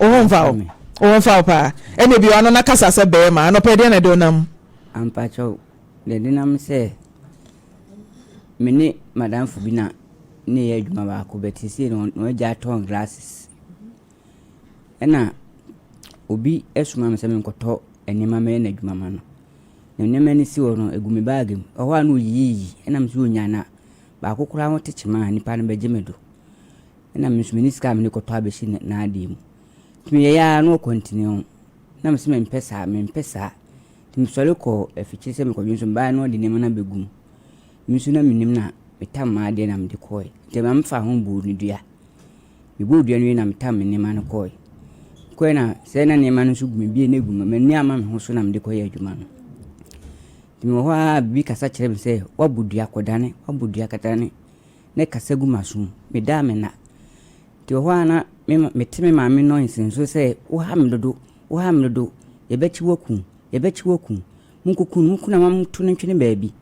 Wo ho mfa wo? Wo ho mfa wo paa? Ɛnna bi ano na kasa sɛ bɛrima. Anɔpa ɛdeɛn na ɛde wo nam? Ampakyɛw, deɛ ɛde nam sɛ me ne madamfo bi na ne yɛ adwuma baako but seesei no wagya tɔn glasses. Ɛna obi soma me sɛ menkɔtɔ nneɛma mɛyɛ n'adwuma ma no. Na nneɛma no si hɔ no, ɛgu me baage mu. Ɛhɔ a na ɔyiyiyi ɛna me nso ɔnya na baako koraa ho te kyema a nipa no bɛgye me do. Ɛna me nso menni sika a mede kɔtɔ abɛhyɛ n'adeɛ mu. Nti meyɛeɛ ara na ɔkɔntene ho. Na mese mempɛ saa, mempɛ saa. Nti mesɔre kɔɔ afikyire sɛ mekɔdwo nso mebaeɛ na ɔde nneɛma no abɛgu mu. Me nso na mennim na metam m'adeɛ na mede kɔeɛ. Nti ɛma mefaa ho bɔɔ no dua. Mebɔɔ dua no wie na metam me nneɛma no kɔeɛ. Kɔeɛ na sɛ na nneɛma no nso gu me bie na egu me m'ani amma me ho so na mede kɔyɛ adwuma no. Nti mewɔ hɔ ara biribi kasa kyerɛ me sɛ woabɔ dua kɔdane, woabɔ dua kɔdane. na ɛkasa gu m'aso mu. Meda a menna. Nti wɔ hɔ a na me mete me maame noise nso sɛ woha me dodo, woha me dodo, yɛbɛkye wo aku, yɛbɛkye wo aku. Monkɔku no, monku no ama monto no ntwene baabi.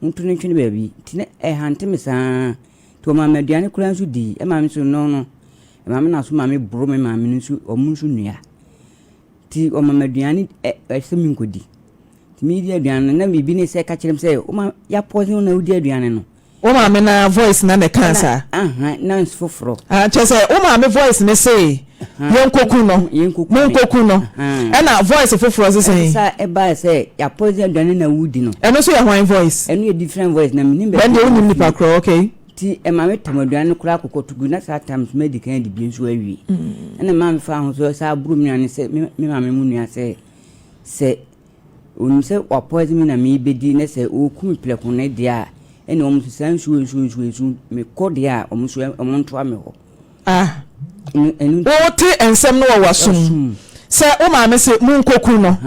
Monto no ntwene baabi. Nti na ɛhante me saa. Nti wɔmaa me aduane koraa nso dii. Ɛmaa me nso no no, ɛmaa me na so ma me boro me maame no nso, wɔn nso nnua. Nti wɔma me aduane ɛ ɛ sɛ menkɔdi. Nti medi aduane no na biribi ne sɛ ɛka kyerɛ me sɛ woma yɛapɔsen wo na wodi aduane no. Wo maame na voice na na ɛkaa saa? Aha, na nso foforɔ. Ah, kyerɛ sɛ wo maame voice ne se yɛnkɔku no, monkɔku no, ɛna voice foforɔ se sɛn? Ɛsa ɛbaa sɛ yɛapɔsen aduane na wodi no. Ɛno nso yɛ hwan voice? Ɛno yɛ different voice na menim baabi. Bɛn deɛ wonim nipa korɔ, okay. Nti ɛma me tam aduane no koraa kɔkɔto gu na saa tam nso madi kan adi bi nso awie. Ɛna maame faa ho so saa boro me nua no sɛ me maame mu nua sɛ sɛ Onim sɛ wɔapoison me na merebɛdi na sɛ wɔku me prɛko no deɛ a, ɛnna wɔn nso saa nsuo nsuo nsuo nsuo mekɔ deɛ a wɔn nso wɔn ntoa me hɔ. Ah, wote nsɛm no wɔ w'asom sɛ wo maame se monkɔku no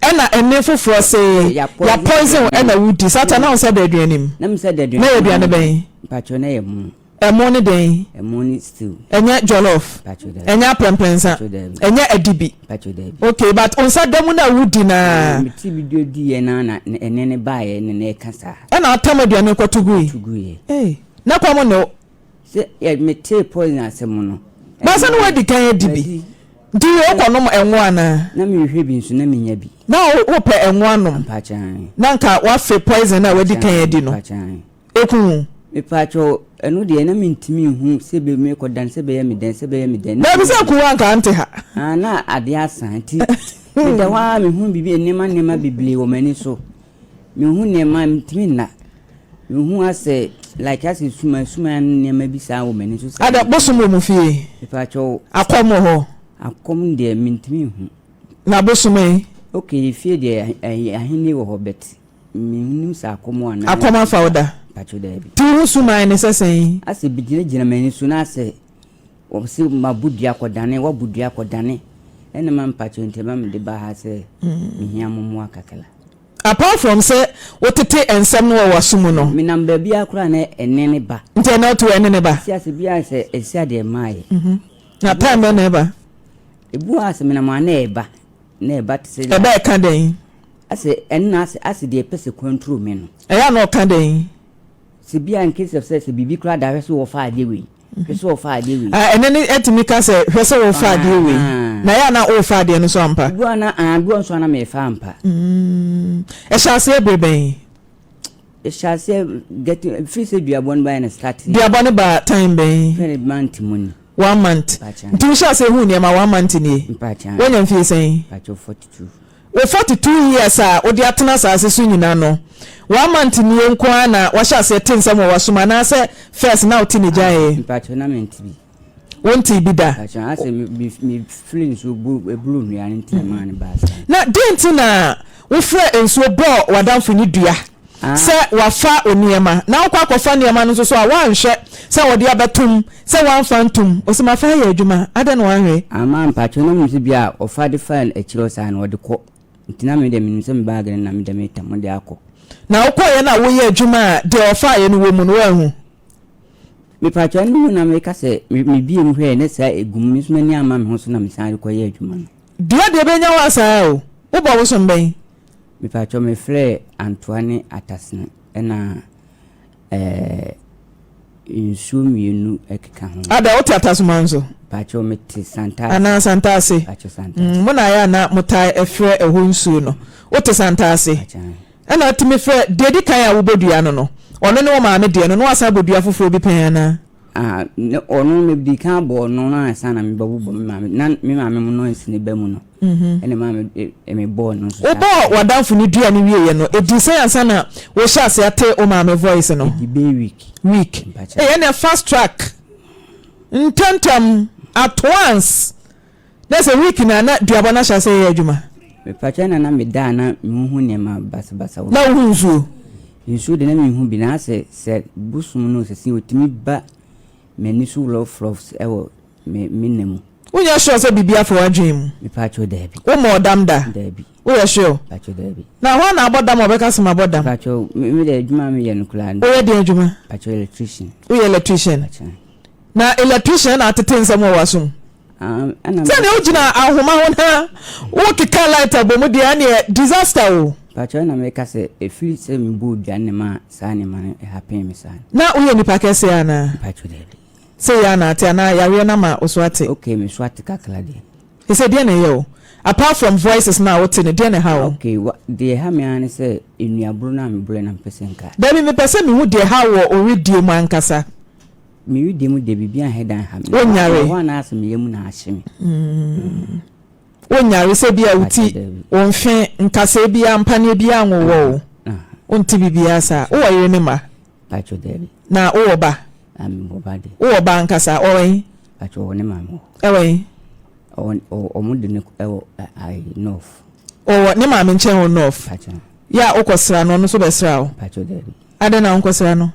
ɛna ɛne foforɔ se yɛapoison ɛna wodi saa ta na wo nsa da aduane mu na yɛ aduane bɛn? Mpakyɛ na yɛ mo. Ɛmo ne dɛn? Ɛmo ne stew. Ɛnyɛ jollof? Mpakyɛ dabi. Ɛnyɛ aprɛmprɛnsa? Mpakyɛ dabi. Ɛnyɛ adibi? Mpakyɛ dabi. Okay, but wo nsa da mu na wodi naa. Me ti bi do di yɛ naa na ɛnɛ ne baayɛ na na ɛka saa. Ɛna atam aduane no kɔto gui. To gui. Ee, na kɔm ne wo. Sɛ yɛ me tee poison asɛm no. Baasa no wadi kan adi bi. Nti wokɔ nom ɛngo anaa? Na me hwehwɛ bi nso na me nya bi. Na wopɛ ɛngo anom? Mpakyɛ ae. Na nka wafe poison na wadi kan adi no. Mpakyɛ ae. Eku wo. Mepaakyɛw, ɛno deɛ na mentumi nhu sɛ bɛ mekɔ dan sɛ bɛyɛ me dɛn sɛ bɛyɛ me dɛn. Daabi sɛ eku wo anka ante ha. Ah, na adeɛ asa nti meda hɔ ara mehu biribi nneɛma nneɛma bebree wɔ m'ani so. Mehu nneɛma mentumi nna. Mehu asɛ like asɛ suma suma nneɛma bi saa wɔ m'ani so saa. Ada bosom wɔ mo fie? Mepaakyɛw. Akɔm wɔ hɔ? Akɔm deɛ mentumi nhu. Na bosom yi? Okay, fie deɛ ahenni wɔ hɔ but. Mennim sɛ akɔm anaa. Akɔm afa wo da? Mpakyɛw daabi. Nti wo ho suman ne sɛ sɛn? Asɛ bi gyina gyina m'ani so na asɛ wɔse mabɔ dua kɔdane, wabɔ dua kɔdane ɛna ma mpakyɛw nti ɛma mede ba ha sɛ mehia mo mmoa kakra. Apart from sɛ wotete nsɛm no wɔ w'aso mu no. Menam baabiara koraa na ɛnne no ba. Nti ɛnɛ wote hɔ ɛnne no ba? Ɛsi ase biara sɛ ɛsi adeɛ mmaeɛ. Na time bɛn na ɛba? Ebi wɔ hɔ a sɛ menam a na ɛba. Na ɛba te sɛ. Ɛba ɛka dɛn? Asɛ ɛnna asɛ asɛ deɛ ɛpɛ sɛ kɔntro me no. Ɛyɛ a na ɔka dɛn? Sɛ bi a in case of sɛ sɛ biribi koraa da hwɛ sɛ wɔfa adeɛ wei hwɛ sɛ wɔfa adeɛ wei. Ah ɛnɛ ne ɛtumi ka sɛ hwɛ sɛ wɔfa adeɛ wei na ɛyɛ a na wofa adeɛ no so ampa? Bi a na ah bi wɔ nso a na mefa ampa. Mm ɛhyɛ aseɛ bere bɛn? Ɛhyɛ aseɛ getting firi sɛ duabɔ no baeɛ na start. Duabɔ no baa time bɛn? Fɛn month mu ni. One month. Nti wohyɛ aseɛ huu nneɛma one month nie? Mpakyɛ. Woanya mfie sɛn? Mpakyɛ 42. Wo 42 years a wode atena asase so nyina no, one month nie nko ara na wahyɛ aseɛ te nsɛm wɔ w'asom anaasɛ first na wote ne gyaeɛ? Mpakyɛ na mente bi. Wontee bi da? Mpakyɛ asɛ me me firi nsuo bu eburu nnua no nti na maa no baa saa. Na deɛ nti na wofrɛ nsuo bɔɔ w'adamfo no dua sɛ wafa wo nneɛma na wokɔ akɔfa nneɛma no nso so a woanhwɛ sɛ wɔde abɛtom sɛ woamfa ntom ɔse mafa ayɛ adwuma adɛn na woanhwɛ? Ama mpakyɛw na menim sɛ bi a ɔfa de fa akyire hɔ saa no ɔde kɔ nti na me deɛ menim sɛ me baage no na me deɛ metam de akɔ. Na wokɔeɛ no a woyɛ adwuma a deɛ ɔfaeɛ no wɔ mu no woanhu? Mepakyɛw ɛno mu na meka sɛ mebie mu hwɛɛ ne saa egu mu me nso m'ani amma me ho so na mesan de kɔyɛ adwuma no. Dua deɛ ɛbɛnya wo asaa o, wobɔ wo som bɛn? Mepakyɛw mefrɛɛ Antoa ne Atasene ɛna ɛɛ. Nsuo mmienu ɛkeka ho. Ada wote Atasoma nso? Pakyɛw mete Santase. Anaa Santase? Pakyɛw Santase. Mm, mo na ayɛ a na motaa ɛfrɛ ɛhɔ nsuo no. Wote Santase? Pakyɛw. Ɛna atumi frɛ deɛ edi kan a wobɔ dua no no, ɔno ne wo maame deɛ no, na wasan abɔ dua foforɔ bi pɛn anaa? Ah, ne ɔno medi kan bɔɔ no no ansa na mebɛbobɔ me maame. Na me maame mo noise ne ba mu no. Ɛna maame me bɔɔ no nso. Wobɔɔ w'adamfo no dua no wieɛ no, ɛdii sɛn ansa na wohyɛ ase ate wo maame voice no? Ɛdi bɛyɛ week. Week. Mpakyɛ. Ei, ɛnneɛ fast track. Ntɛmntɛm, at once. Na sɛ week na na duabɔ no ahyɛ ase yɛ adwuma. Mepakyɛ na na meda a na mehuhu nneɛma basabasa wɔ. Na wohu nsuo? Nsuo de na menhu bi na asɛ sɛ bosom no sɛsi otumi ba m'ani so rɔfrɔfs ɛwɔ me me nna mu. Wonyɛ sure sɛ biribi afa w'adwene mu? Mepakyɛ daabi. Wommɔɔ dam da? Daabi. Woyɛ sure? Mepakyɛ daabi. Na hwan na abɔ dam a ɔbɛka sɛ mabɔ dam? Mepakyɛ me me de adwuma a meyɛ no koraa no. Woyɛ deɛn adwuma? Mepakyɛ electrician. Woyɛ electrician? Mepakyɛ. Na electrician na atete nsɛm wɔ w'asom? Sɛdeɛ wogyina ahoma ho na wokeka light abɔ mu deɛ ɛneɛ disaster o. Pakyɛ na meka sɛ ɛfiri sɛ mebɔɔ dua no na ɛmaa saa nneɛma no happen me saa no. Na woyɛ nipa kɛseɛ anaa? Pakyɛ daabi. Sei ara na ate anaa yareɛ no ama wo so ate? Okay me so ate kakra deɛ. Sesei deɛn na ɛyɛ wo? Apart from voices no a wote no deɛn na ɛha wo? Okay deɛ ɛha me ara ne sɛ nnuaboro no a mebrɛ na mepɛ sɛ nka. Daabi mepɛ sɛ mehu deɛ ɛha wo wɔ wo wedeɛ mu ankasa. Me wedeɛ mu deɛ biribi anhɛ da nha me. Wonyare? Ɛwɔ hɔ a na asɛ me yam na ahye me. Wonyare sɛ bi a wo ti, wo mfe, nkasɛɛ biara, mpaneɛ biara nwowɔ wo. Wonte biribiara saa. Wowɔ yere ne mma? Pakyɛ daabi. Na wowɔ ba? Ah, mewɔ ba de. Wowɔ ba ankasa? Ɔwɔ he? Pakyɛ ɔwɔ ne maame hɔ. Ɛwɔ he? Ɔwɔ, ɔmo de no ɛwɔ ayi, North. Ɔwɔ ne maame nkyɛn wɔ North? Pakyɛ. Yɛ a wokɔsra no, ɔno nso bɛsra wo? Pakyɛ daabi. Adɛn na wonkɔsra no?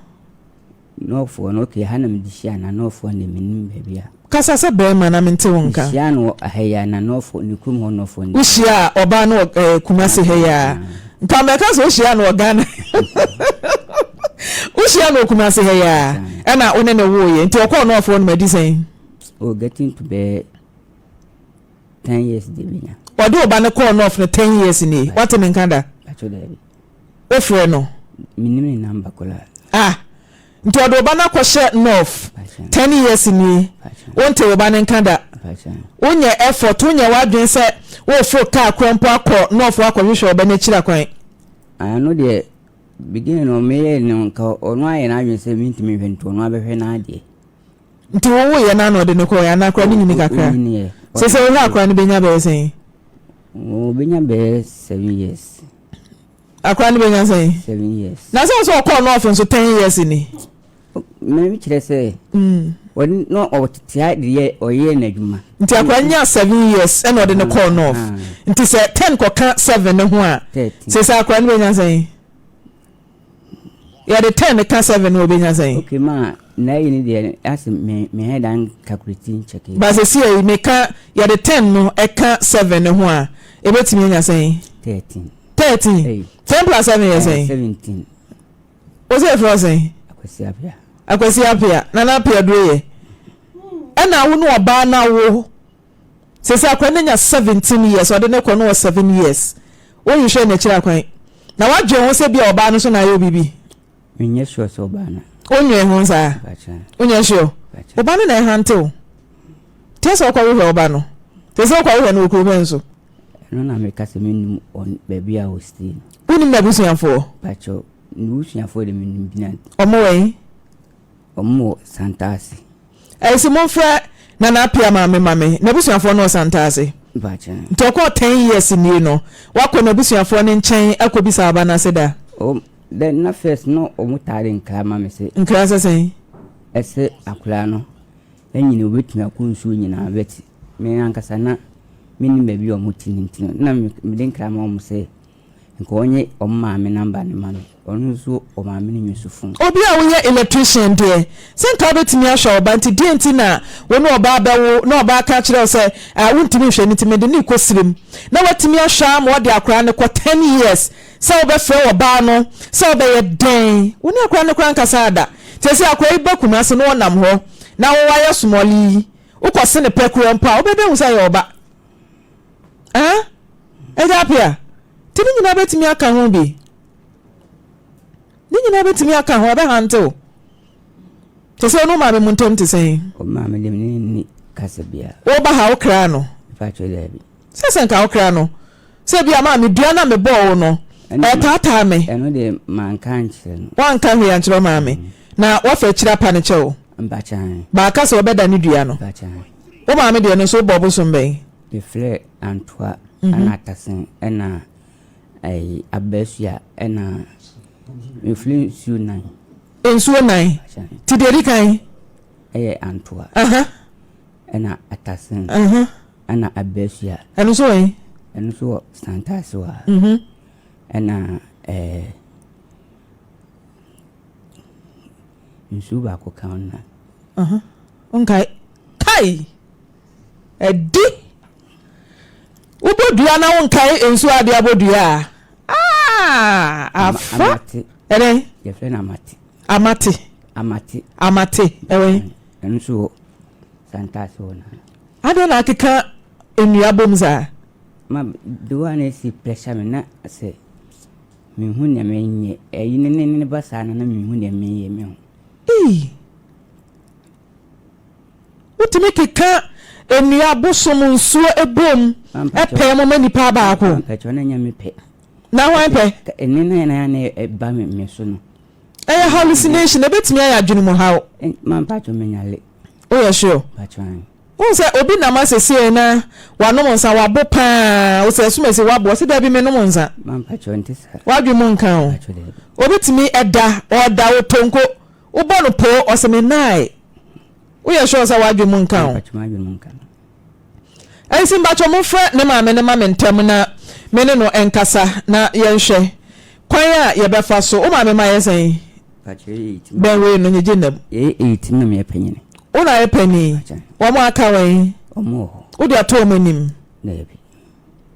Nɔɔfoɔ no okay ha na mede hyia na nɔɔfoɔ no deɛ mennim baabi a. Kasa sɛ bɛɛma na mente wo nka. Mehyiaa no wɔ ha yi ara na nɔɔfoɔ ne kurom hɔ nɔɔfoɔ no. Wohyiaa ɔbaa no wɔ eh, Kumasi ha yi ara? Nka mɛka sɛ wohyiaa no wɔ Ghana. Wohyiaa no wɔ Kumasi ha yi ara ɛna wo ne no woeɛ nti ɔkɔɔ nɔɔfoɔ no ma adi sɛn? Oh getting to bɛyɛ ten years deɛ bɛnya. Ɔde wo ba no kɔɔ nɔɔf no ten years nie, woate ne nka da? Pakyɛ daabi. Wofrɛ no? Mennim ne number koraa. Ah! Nti ɔde wo ba no akɔhyɛ North ten years nie, wonte wo ba no nka da? Wonyɛ effort, wonyɛ w'adwene sɛ woreforo kaa koraa mpo akɔ North hɔ akɔhwehwɛ wo ba no akyiri akwan? Ɛno deɛ, beginning no meyɛɛ no nka ɔno ayɛ n'adwene sɛ mentumi nhwɛ nti ɔno abɛhwɛ n'adeɛ. Nti wowoeɛ no ara na ɔde no kɔeɛ anaa akwadaa no nyini kakra? Ɔnyiniiɛ. Seesei wohwɛ akwadaa no bɛnya bɛyɛ sɛn? Ɔbɛnya bɛyɛ 7 years. Akora no bɛnya sɛn? 7 years. Na sɛ sɛ ɔkɔɔ nɔɔfo nso 10 years ni. Mɛ kyerɛ sɛ. Ɔne na ɔtetea de yɛ ɔyɛ n'adwuma. Nti akora nya 7 years ɛna ɔde no kɔɔ nɔɔf. Nti sɛ 10 kɔka seven ne ho a. 13. Sɛ sɛ akora no bɛnya sɛn? Yɛde 10 ka seven no ɔbɛnya sɛn? Okay ma na yi ne deɛ asɛ me me hɛ dan calculate nkyɛke. Ba sɛ si ayi meka yɛde 10 no ɛka seven ne ho a ebɛtumi anya sɛn? 13. 13. Hey. 10 plus seven yɛ sɛn? 17. Wo sɛ efrɛ sɛn? Akwasi Apia. Akwasi Apia. Nana Apia duro yɛ. Ɛna wo ne ɔbaa na wo sɛ sɛ akora no nya 17 years ɔde ne kɔ no wɔ 7 years wohwehwɛ n'akyiri akwan na wadwen ho sɛ bi a ɔbaa no so na ayɛ biribi. Menyɛ sure sɛ ɔbaa no. Wonwen ho saa? Wonyɛ sure? Ɔba no na ɛhante wo. Nti sɛ wokɔhwehwɛ ɔba no. Sɛ sɛ wokɔhwehwɛ no wɔ kuro bɛn so? Ɛno na meka sɛ mennim baabi a ɔstay no. Wonim n'abusuafoɔ? Pakyɛ n'abusuafoɔ de menim bi na. Ɔmo wɔ he? Ɔmo wɔ Santase. Ɛsi momfrɛ Nana Appiah maame ma me. N'abusuafoɔ no wɔ Santase. Pakyɛ. Nti ɔkɔɔ 10 years nie no, wakɔ n'abusuafoɔ no nkyɛn akɔbisa ɔba no ase da? Oh, then na first no ɔmo taa de nkra ma me sɛ. Nkra sɛ sɛn? Ɛsɛ akwadaa no anyini obetumi akɔ nsuo nyinaa but me ankasa na mennim baabi a ɔmo te no nti no na mede nkra ma ɔmo sɛ nka ɔnye ɔmo maame number no ma me. Ɔno nso ɔmaame no nyi so phone. Obi a woyɛ electrician deɛ, sɛ nka wobɛtumi ahwɛ wo ba nti deɛn nti na wo ne ɔbaa bɛwo na ɔbaa ka kyerɛ wo sɛ ah wontumi nhwɛ no nti mede no rekɔ serem na woatumi ahwɛ ama ɔde akwadaa no kɔ 10 years sɛ wobɛfrɛ ɔbaa no sɛ wobɛyɛ dɛn wo ne akwadaa no koraa nkasaa da seesei akwadaa yi ba Kumasi na ɔnam hɔ na wo wayɛ small yi wokɔ se ne pɛ koraa mpo a wobɛdɛn hu sɛ ɛyɛ ɔba ah Agya Appiah nti ne nyinaa bɛtumi aka ho bi. Ne nyinaa bɛtumi aka ho, ɛbɛhante wo. Kyɛ sɛ wo ne wo maame mo ntam te sɛn? O maame deɛ me ne no nni kasa biara. Woba ha wokra no? Mepakyɛw daabi. Sɛ sɛ nka wokra no. Sɛ ebia maame dua no a mebɔɔ wo no, ɛretaataa me. Ɛno deɛ manka ankyerɛ no. Woanka hwee ankyerɛ wo maame? Na woafa akyiri apa no kyɛw? Mpakyɛw. Baaka sɛ ɔbɛda ne dua no. Mpakyɛw. Wo maame deɛ no nso wobɔɔ bosom bɛn? Mefrɛɛ Antoa ɛna Atasen ɛna ɛyi Abasua ɛna mefrɛ nsuo nan. Nsuo nan. Ti deɛ di kan. Ɛyɛ Antoa. Ɛna Atasen. Ɛna Abasua. Ɛno nso wɔ he? Ɛno nso wɔ Santase hɔ a. Ɛna ɛɛ nsuo baako ka ho na. Nkae. Kai! Ɛdi! Wobɔ dua na wonkae nsuo a ade abɔ dua a. Ah! Afa. Amate. Ɛdɛn? Yɛfrɛ no amate. Amate. Amate. Amate. Ɛwɔ he? Ɛno nso wɔ Santase hɔ na. Adɛn na akeka nnua bom saa? Ma the one na esi pressure me na sɛ menhu nea menyɛ ɛyi ne ne ne ba saa no na menhu nea menyɛ me ho. Ei! Wotumi keka nnua bosom nsuo bom pɛɛ mo ma nipa baako. Mpakyɛw na nyɛ me pɛ. Na hwan pɛ? Ɛne na na na ɛba me me so no. Ɛyɛ hallucination, ebetumi ayɛ adwene mu haw. Ma mpakyɛw menyale. Woyɛ sure? Mpakyɛw. Wohu sɛ obi nam asesei na wanom nsa wabo paa, wosɛ asumasi wabo, ɔse dabi menom nsa. Ma mpakyɛw nte saa. W'adwene mu nka o. Obi tumi ɛda, ɔda otonko, wobɔ no poo, ɔse menae. Woyɛ sure sɛ w'adwene mu nka o? Ɛnsi mpakyɛw momfrɛ ne maame no ma me ntɛm na me ne no nkasa na yɛnhwɛ kwan a yɛbɛfa so. Wo maame ma yɛ sɛn? Bɛn wei no nyegye nnam. Yɛyɛ eight na meyɛ panyin. Wo na ayɛ panyin. Wɔn aka wɔn. Wɔn wɔ hɔ. Wode ato wɔn anim. Daabi.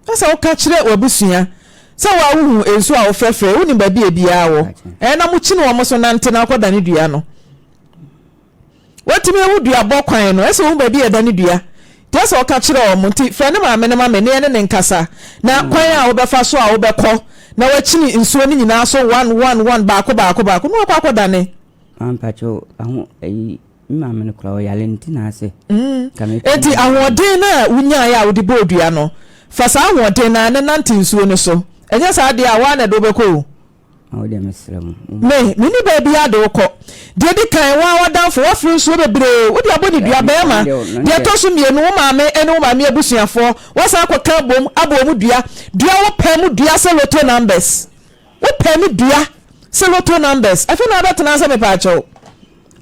Na sɛ woka kyerɛ w'abusua sɛ wo a wohu nsuo a wofrɛfrɛ, wonim baabi a ebiara wɔ. Ɛɛ na mokyini wɔn so nante na akɔdane dua no. Watumi ahu duabɔ kwan no, ɛsɛ ohu baabi a ɛda ne dua. Nti ɛsɛ ɔka kyerɛ wɔn. Nti frɛ ne maame no ma me ne yɛne no nkasa, na kwan a wobɛfa so a wobɛkɔ na wakyini nsuo no nyinaa so one one one baako baako baako na wakɔ akɔdane. Maa mpakyɛw aho ayi me maame no koraa ɔyare nti na ase. Enti ahoɔden no a wunyae a wode bɔɔ dua no, fa saa ahoɔden no ara na nante nsuo no so. Ɛnyɛ saa deɛ a, wo ara na ɛde wo bɛkɔ o. Na wo deɛ mesrɛ mo. Me, menni baabiara de wo kɔ. Deɛ ɛdi kan, wo ara w'adamfo, woafiri nsuo bebree, wode abɔ ne dua, barima. Deɛ ɛtɔ so mmienu, wo maame ne wo maame abusuafoɔ, woasan akɔka abom abɔ wɔn dua. Dua, wopɛ mo dua sɛ lotto numbers. Wopɛ me dua sɛ lotto numbers. Afei na wabɛtena ase mepaakyɛw.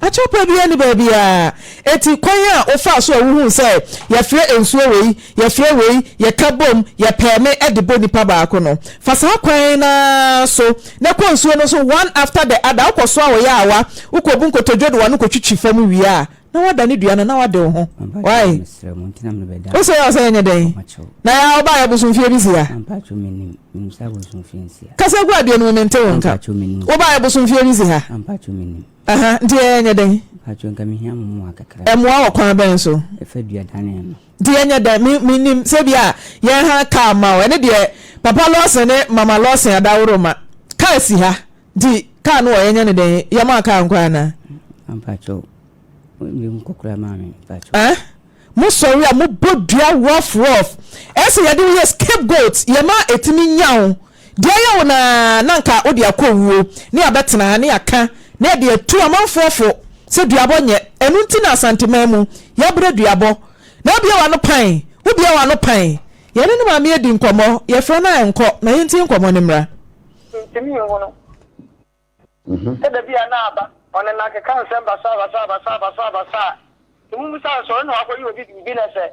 Akyɛw pa biara nni baabiara. Enti kwan a wofaa so a wuhuu sɛ yɛfrɛ nsuo wei, yɛfrɛ wei, yɛka bom, yɛpɛɛ me de bɔ nipa baako no, fa saa kwan no ara so na kɔ nsuo no so one after the other. Wokɔsoa wo yaawa, wokɔbu nkotodwe de w'ano kɔtwitwi fam wie a, na woadane dua no na woade wo ho. Wai? Wo sɛ yɛ wo sɛ yɛnyɛ dɛn? Na yɛ a wobaeɛ abosomfie bi si ha? Kasa gu adeɛ no mu mente wo nka. Wobaeɛ abosomfie bi si ha? Aha, nti yɛnyɛ dɛn? Mmoa wɔ kwan bɛn so? Nti yɛnyɛ dɛn? Me menim sɛ bi a yɛn ha kaa ma o. Ɛne deɛ Papa Lawson ne Mama Lawson adaworo ma. Kaa si ha. Nti kaa no wɔ yɛnyɛ ne dɛn? Yɛma kaa nkɔ anaa? Eh? Mo sɔre a mo bɔ dua rough rough. Ɛsɛ yɛde wo yɛ scapegoat, yɛma ɛtumi nya wo. Deɛ ɛyɛ wo no ara na anka wode akɔ owuo, ne yɛabɛtena ha ne yɛaka na yɛde atu amanfoɔ fo sɛ duabɔ nyɛ. Ɛno nti na Asanteman mu yɛabrɛ duabɔ. Na wobue w'ano pan, wobue w'ano pan. Yɛne ne maame adi nkɔmmɔ, yɛfrɛ no a ɛnkɔ, na yɛntie nkɔmmɔ no mmra. Mintumi nhu no. Sɛ da bi a na aba, ɔne no akeka nsɛm basabasa basabasa basaa. Sɛ mubisa no sɛ ɔno na wakɔyɛ obi biribi na sɛ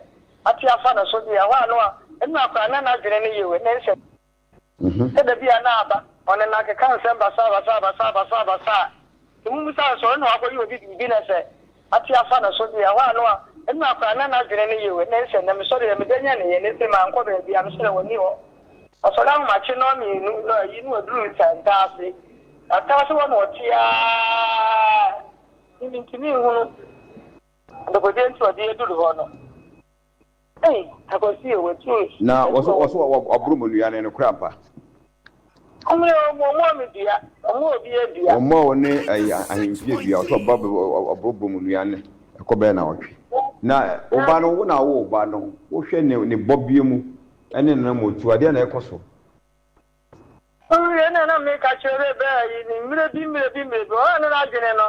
ate afa no so deɛ, ɛhɔ a no a, ɛnna koraa na n'adwene no yew ne nsɛm. Sɛ da bi a na aba, ɔne no akeka nsɛm basabasa basabasa basaa. Sɛ mubisa no sɛ ɔno na wakɔyɛ obi biribi na sɛ ate afa no so deɛ, ɛhɔ a no a, ɛnna koraa na n'adwene no yew ne nsɛm. Na mesɔreɛ, mebɛnyaneeɛ, ne se mankɔ baabi a, mesɔre a wɔnni hɔ. Ɔsɔre ahomakye nnɔnmienu na ayi na waduru Santase. Santase hɔ na ɔte ara. Me mintumi nhunu adekodeɛ nti ɔde aduru hɔ no. Ei, Akwasi o, waduru. Na wɔso wɔso wɔaboro mu nnua no, ɛyɛ nokorɛ ampa? Ɔmo yɛ ɔmo ɔmo me dua, ɔmo obi adua. Ɔmo a ɔne ɛyi ahemfie dua, ɔsɛ ɔba ɔbɔbɔ mu nua ne ɛkɔ bɛyɛ na ɔtwe. Na ɔba no wo na awo ɔba no, wohwɛ ne ne bɔbea mu ɛne ne nam otu adeɛ na ɛkɔ so. Owie na na meka kyerɛ dɛ bɛɛ yi ne mmerɛ bi mmerɛ bi mmerɛ bi ɔyɛ ne n'adwene no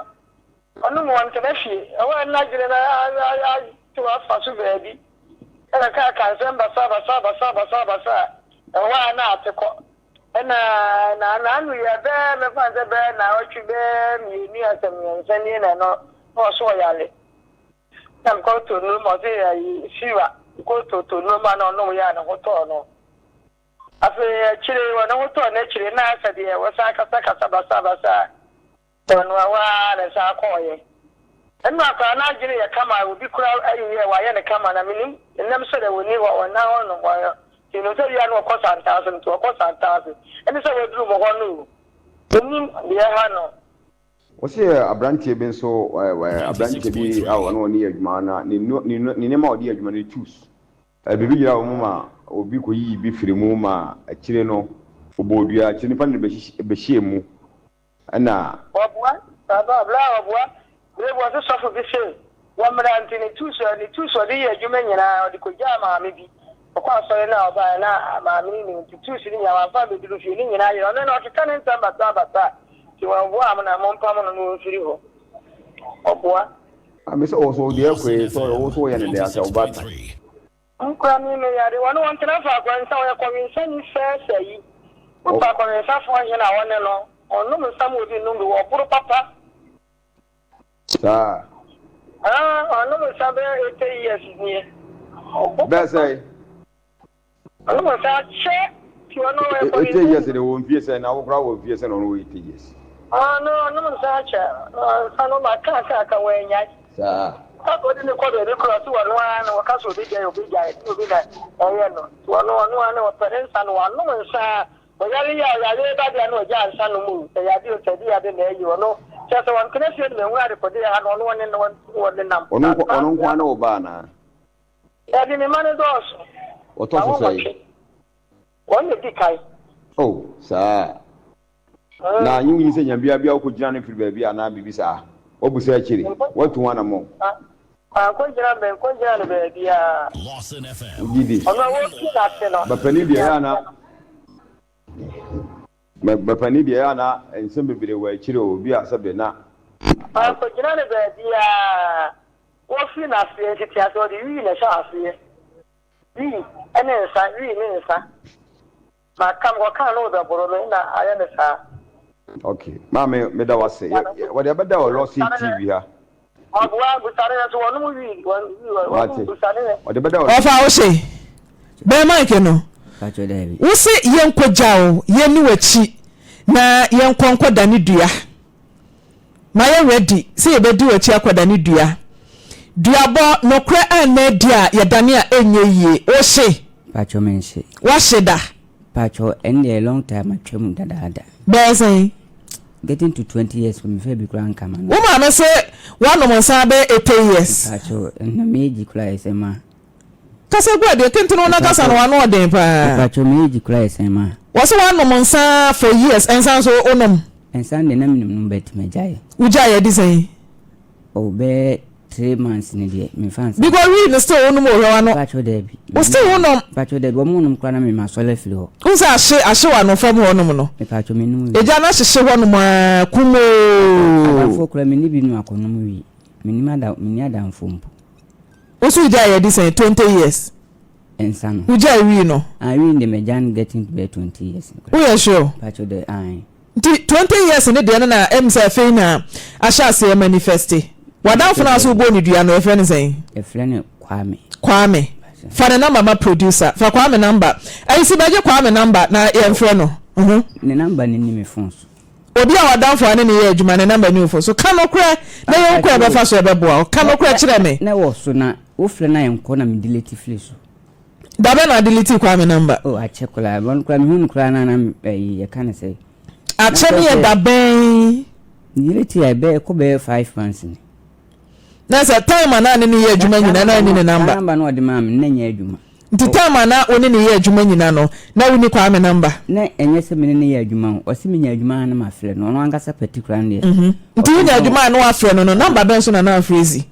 ɔno mu ɔntena fie ɛwɔ ne n'adwene no ato afa so baabi ɛna kaa ka nsɛm basa basa basa basa basa ɛhɔ a na ate kɔ ɛna na n'ano yɛ bɛɛ mɛfa sɛ bɛɛ na ɔtwe bɛɛ mmienu asɛ mmiɛnsa nie na ɛno na ɔso ɔyare na mekɔtɔ nnuro ma ɔse ayi fever mekɔtɔ tɔ nnuro ma na ɔnom yɛ a ne ho tɔɔ no. Afei akyire yi, wɔne ho tɔɔ no akyire na sɛ deɛ wɔsan kasakasa basabasa a, ɔno ɛhɔ ara na ɛsan kɔeɛ. Ɛno akwadaa no adwene yɛ kama, obi kora ayi yɛ wayɛ no kama na menim nnam sɛ deɛ wɔnni hɔ, wɔnna hɔ nom, wɔyɛ nti menim sɛ wia no wɔkɔ Santase nti wɔkɔ Santase ɛne sɛ wɔaduru mo hɔ no o, menim deɛ ɛha no. Wɔsi aberanteɛ bi nso aberanteɛ bi a ɔne ɔne yɛ adwuma na ne nneɛma a ɔde yɛ adwuma no tools Biribi gyina hɔ ma obi kɔyiyi bi firi mu ma akyire no ɔbɔɔ dua, akyire nipa no de bɛhyɛɛ mu ɛna. Ɔboa, baba bla ɔboa, bere bi ɔse sɔfo bi se wɔmmra nti ne tools ne tools ɔde yɛ adwuma nyinaa ɔde kɔgyaa maame bi, ɔkɔ asɔre no a ɔbaeɛ na maame no nim nti tools no nyinaa wamfa ammɛduru fie ne nyinaa yera, ɔno no ɔkeka ne nsɛm basaa basaa nti wɔboa mo na mompam no na ɔmfiri hɔ, ɔboa. Maame sɛ ɔwɔ so deɛ ɛkɔ yi sɛ ɔwɔ so ɔyɛ ne dɛ asɛ ɔba tan. Nkura mi me yare wɔne wɔn tena faako nsa ɔyɛ kɔwensani sɛɛsɛ yi wopa kɔwensafoɔ hene a wɔne no ɔnom nsa ma obi nnom bi wɔboro papa. Saa. Ah ɔnom nsa bɛyɛ 80 years nie. Bɛɛ sɛ. Ɔno mo nsa kyɛ ti ɔno ɔyɛ kɔmi. 80 years de wɔ mfie sɛ na wo koraa wɔ mfie sɛ na ɔno wɔ 80 years. Ɔno ɔno mo nsa kyɛ nsa no ma kaa kaa ka wɔn anyae. Saa. Ɔkɔ ɔde ne kɔ baabi koraa ɔsi wɔn ara na wɔka so obi gyae obi gyae na obi na ɛyɛ no ti ɔno ɔno ara na ɔpɛ ne nsa no wanom nsa ɔyare yɛ ɔyare ba deɛ na ɔgya nsa no mu sɛ yade o sɛ de yade na ɛyi ɔno kyɛ sɛ wɔn tena fie no ma ehun adekode ha na ɔno ɔne wɔne nam. Ɔno nko ɔno nko ara na ɔba anaa. Dabi, me mma no dɔɔso. Wɔtɔ so sɛn? Wɔn na edi kan. Oh, saa. Na nye wunyi sɛ nyambea bi a wokɔgyina no firi baabi anaa biribi saa? Woabu sɛ akyiri? Woatu ho anammɔn? Mankɔgyina, menkɔgyina no baabiara. Wogye di? Ɔno a wɔretu n'ase no. Bapanin deɛ ɛyɛ a na Bapanin deɛ ɛyɛ a na nsɛm bebree wɔ akyire o, bi a sɛbe na. Mankɔgyina no baabiara. Wɔfiri n'aseɛ mfitiaseɛ ɔde wii na ɛhyɛ aseɛ, wii ne nsa, wii ne nsa. Maka mekɔkaa no rebɛboro me na ayɛ me saa. Ok maame meda wo ase wɔde abɛda wɔ Lawson TV ha. Ɔboa busane nso wɔnom wii wɔnom busane. Wɔde bɛda wɔ. Ɔfa wo hye bɛn mic no. Wo se yɛnkɔgya wo yɛnni w'akyi na yɛnkɔ nkɔdane dua. Mayɛ ready sɛ yɛbɛdi w'akyi akɔdane dua. Duabɔ, nokorɛ anna adi a yɛdane a ɛnyɛ yie. Wohye? Paatwɔ menhye. Woahye da? Paatwɔ ɛndeɛ long time atwam dadaada. Bɛyɛ sɛn? Getting to 20 years mefɛ bi koraa nka ma no. Wo maame se woanom nsa bɛyɛ 80 years. Paatwɔ na me age koraa yɛ sɛ ma. Kasa gu adeɛ tentene wo na kasa no w'ano ɔden paa. Mepakyɛw me age koraa yɛ sɛn ma. Wɔse w'anom nsa for years nsa nso wo nom. Nsa deɛ na menim nom but magyae. Wo gyae adi sɛn? Oh bɛyɛ 3 months ni deɛ menfa nsa. Because wii no still wo nom o hwɛ w'ano. Mepakyɛw daabi. Wo still wo nom. Mepakyɛw daabi wɔn nom koraa na me masɔre afiri hɔ. Wohu sɛ ahye ahye w'ano fam hɔ nom no. Mepakyɛw me nom wii. Egya no ahyehye hɔ nom aa kumoo. Adamfoɔ koraa menni bi nom akɔ nom wii. Mennim ada menni adamfoɔ mpo. Wo so wogyae adi sɛn? 20 years. Nsa no. Wogyae wii no? Ah wii no deɛ magyae no getting to bɛyɛ 20 years no koraa. Woyɛ sure? Mpakyɛw dɛ ae. Nti 20 years no deɛ no na ɛm sɛ afei na ahyɛ aseɛ manifeste. W'adamfo no a so wobɔɔ no dua no yɛfrɛ no sɛn? Yɛfrɛ no Kwame. Kwame. Fa ne number ma producer. Fa Kwame number. Ayisi bɛgye Kwame number na yɛmfrɛ no. Ne number no nni me phone so. Obi a w'adamfo a ne ne yɛ adwuma ne number ni wo phone so. Ka nokorɛ na yɛhu kwan a yɛbɛfa so yɛbɛboa wo. Ka nokorɛ kyerɛ me. Na ɛwɔ so na wofrɛ no a ɛnkɔ na me delete firi so. Da bɛn na adelete Kwame number? Oh akyɛ koraa, ɔno koraa mehu no koraa na na ɛyi yɛka no sɛ. Akyɛ ne yɛ da bɛn? Me delete a ɛbɛ ɛkɔ bɛyɛ 5 months ni. Na sɛ time a na ne ne yɛ adwuma nyinaa na ɛni ne number. Saa number no ɔde maa me no na ɛnyɛ adwuma. Nti time a na wo ne no yɛ adwuma nyina no, na wonni Kwame number? Na ɛnyɛ sɛ me ne no yɛ adwuma o, ɔse menya adwuma a na mafrɛ no, ɔno ankasa particular no deɛ. Nti wonya adwuma a na wafrɛ no no, number bɛn so na na afrɛ dzi?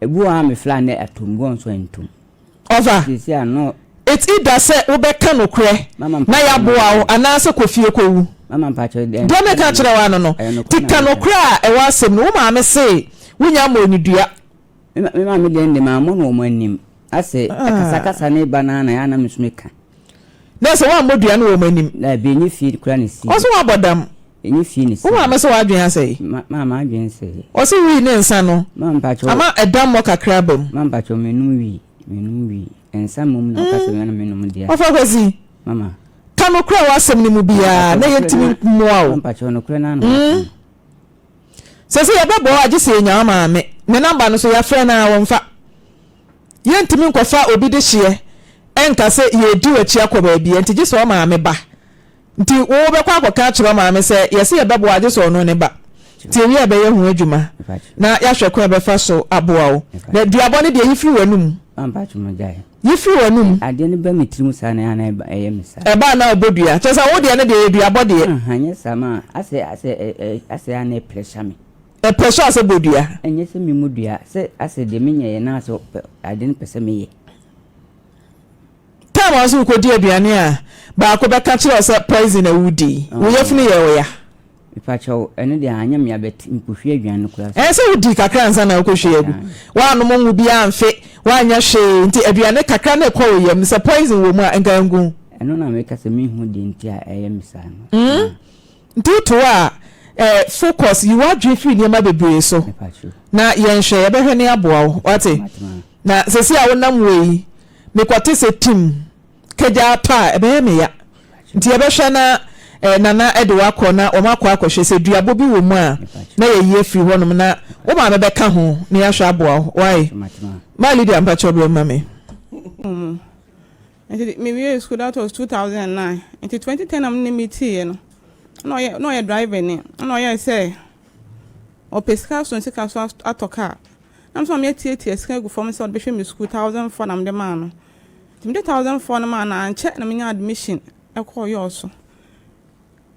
Ebi wɔ hɔ a mefrɛ a na atom, ebi wɔ hɔ nso a ɛntom. Ɔfa, Seesei a no. It's either sɛ wobɛka nokorɛ Mama na mpakyɛw yɛaboa wo anaasɛ kɔ fie kɔwu. Mama mpakyɛw deɛ Deɛ meka kyerɛ wo ano no, ɛyɛ nokorɛ nti na ka meka. nokorɛ a ɛwɔ asɛm no mu. Wo maame se wonya mmɔɔ no dua. Me ma me maame deɛ no deɛ mammɔ no wɔn anim. Asɛ akasakasa no reba no ara na ɛyɛ a na me nso meka. Na sɛ woammɔ dua no wɔ wɔn anim. Daabi, ɛnyɛ fie koraa na ɛsii. Ɔse woabɔ dam. Ɛnyɛ fie na ɛsii. Wo maame se w'adwene asɛe. Ma ma m'adwene nsɛe. Ɔse wii ne nsa no Ma mpakyɛw. ama ɛdammɔ kakra aba mu. Ma mpakyɛw mennom wii, mennom wii. Nsa mmom na ɔka sɛ me na menom deɛ a. Ɔfa Kwasi. Mama. Ka nokorɛ wɔ asɛm no mu biara na yɛntumi mmoa wo. Ma mpakyɛw nokorɛ no ara na maka no. Sɛsɛ yɛbɛbɔ a gye sɛ yɛnya wo maame ne number no so yɛafrɛ no a wɔmfa. Yɛntumi nkɔfa obi dehyeɛ nka sɛ yɛredi w'akyi akɔ baabi nti gye sɛ wo maame ba. Nti wo wobɛkɔ akɔka akyerɛ wo maame sɛ yɛse yɛbɛboa a gye sɛ ɔno ne ba. Nti yɛwie a yɛbɛyɛ ho adwuma na yɛahwɛ kwan a yɛbɛfa so aboa wo. Na duabɔ no deɛ yi firi w'anum. Yi firi w'anum. Adeɛ no ba me tirim saa na ɛyɛ a na ɛyɛ me saa. Ɛba a na wobɔ dua. Kyerɛ sɛ wo deɛ no deɛ ɛyɛ duabɔ deɛ. Anyɛ saa ma asɛ asɛ asɛ a na ɛpressure me. Ɛpressure wo sɛ bɔ dua. Ɛnyɛ sɛ me mu dua sɛ asɛ deɛ menyɛeɛ na asɛ adeɛ no pɛ sɛ meyɛ. Time a wo nso wokɔdi aduane a baako bɛka kyerɛ wo sɛ poison na wodi. Wo yafunu yɛ wo ya. Mepakyɛw, ɛno deɛ anyɛ me abɛt mekɔhwie aduane no koraa so. Ɛɛ sɛ wodii kakra ansa na wokɔhwie agu. Woannom ngo biara amfe, woanyɛ hwee nti aduane kakra na ɛkɔ wo yam no sɛ poison wɔ mu a nka angu wo. Ɛno na meka sɛ menhu deɛ nti a ɛyɛ me saa no. Mm, nti woto hɔ a, eh, focus, yi w'adwene firi nneɛma bebree so na yɛnhwɛ, yɛbɛhwɛ ne aboa wo, wate? Na seesei a wonam wei, mekɔte sɛ tim. Kagya atɔ a, ɛbɛyɛ me ya. Nti yɛbɛhwɛ na eh, Nana de wo akɔ na wɔn akɔ akɔhwɛ sɛ duabɔ bi wɔ mu a, na yɛayi afiri hɔnom na wo maame bɛka ho na yɛahwɛ aboa wo. Wai? Maa Lydia mpakyɛw brɛ ma me. Mu. Nti me wiee school that was 2009. Nti 2010 na me ne meetiiɛ no, na ɔyɛ na ɔyɛ driver ni. Ɛna ɔyɛɛ sɛ ɔpɛ sika so sika so atɔ car. Na me nso ma meatiatia sika agu fam sɛ ɔde bɛhwɛ me school, 1004 na mede maa no. Nti mede 1004 no maa no a, ankyɛ na menyaa admission kɔɔ Yɔɔso.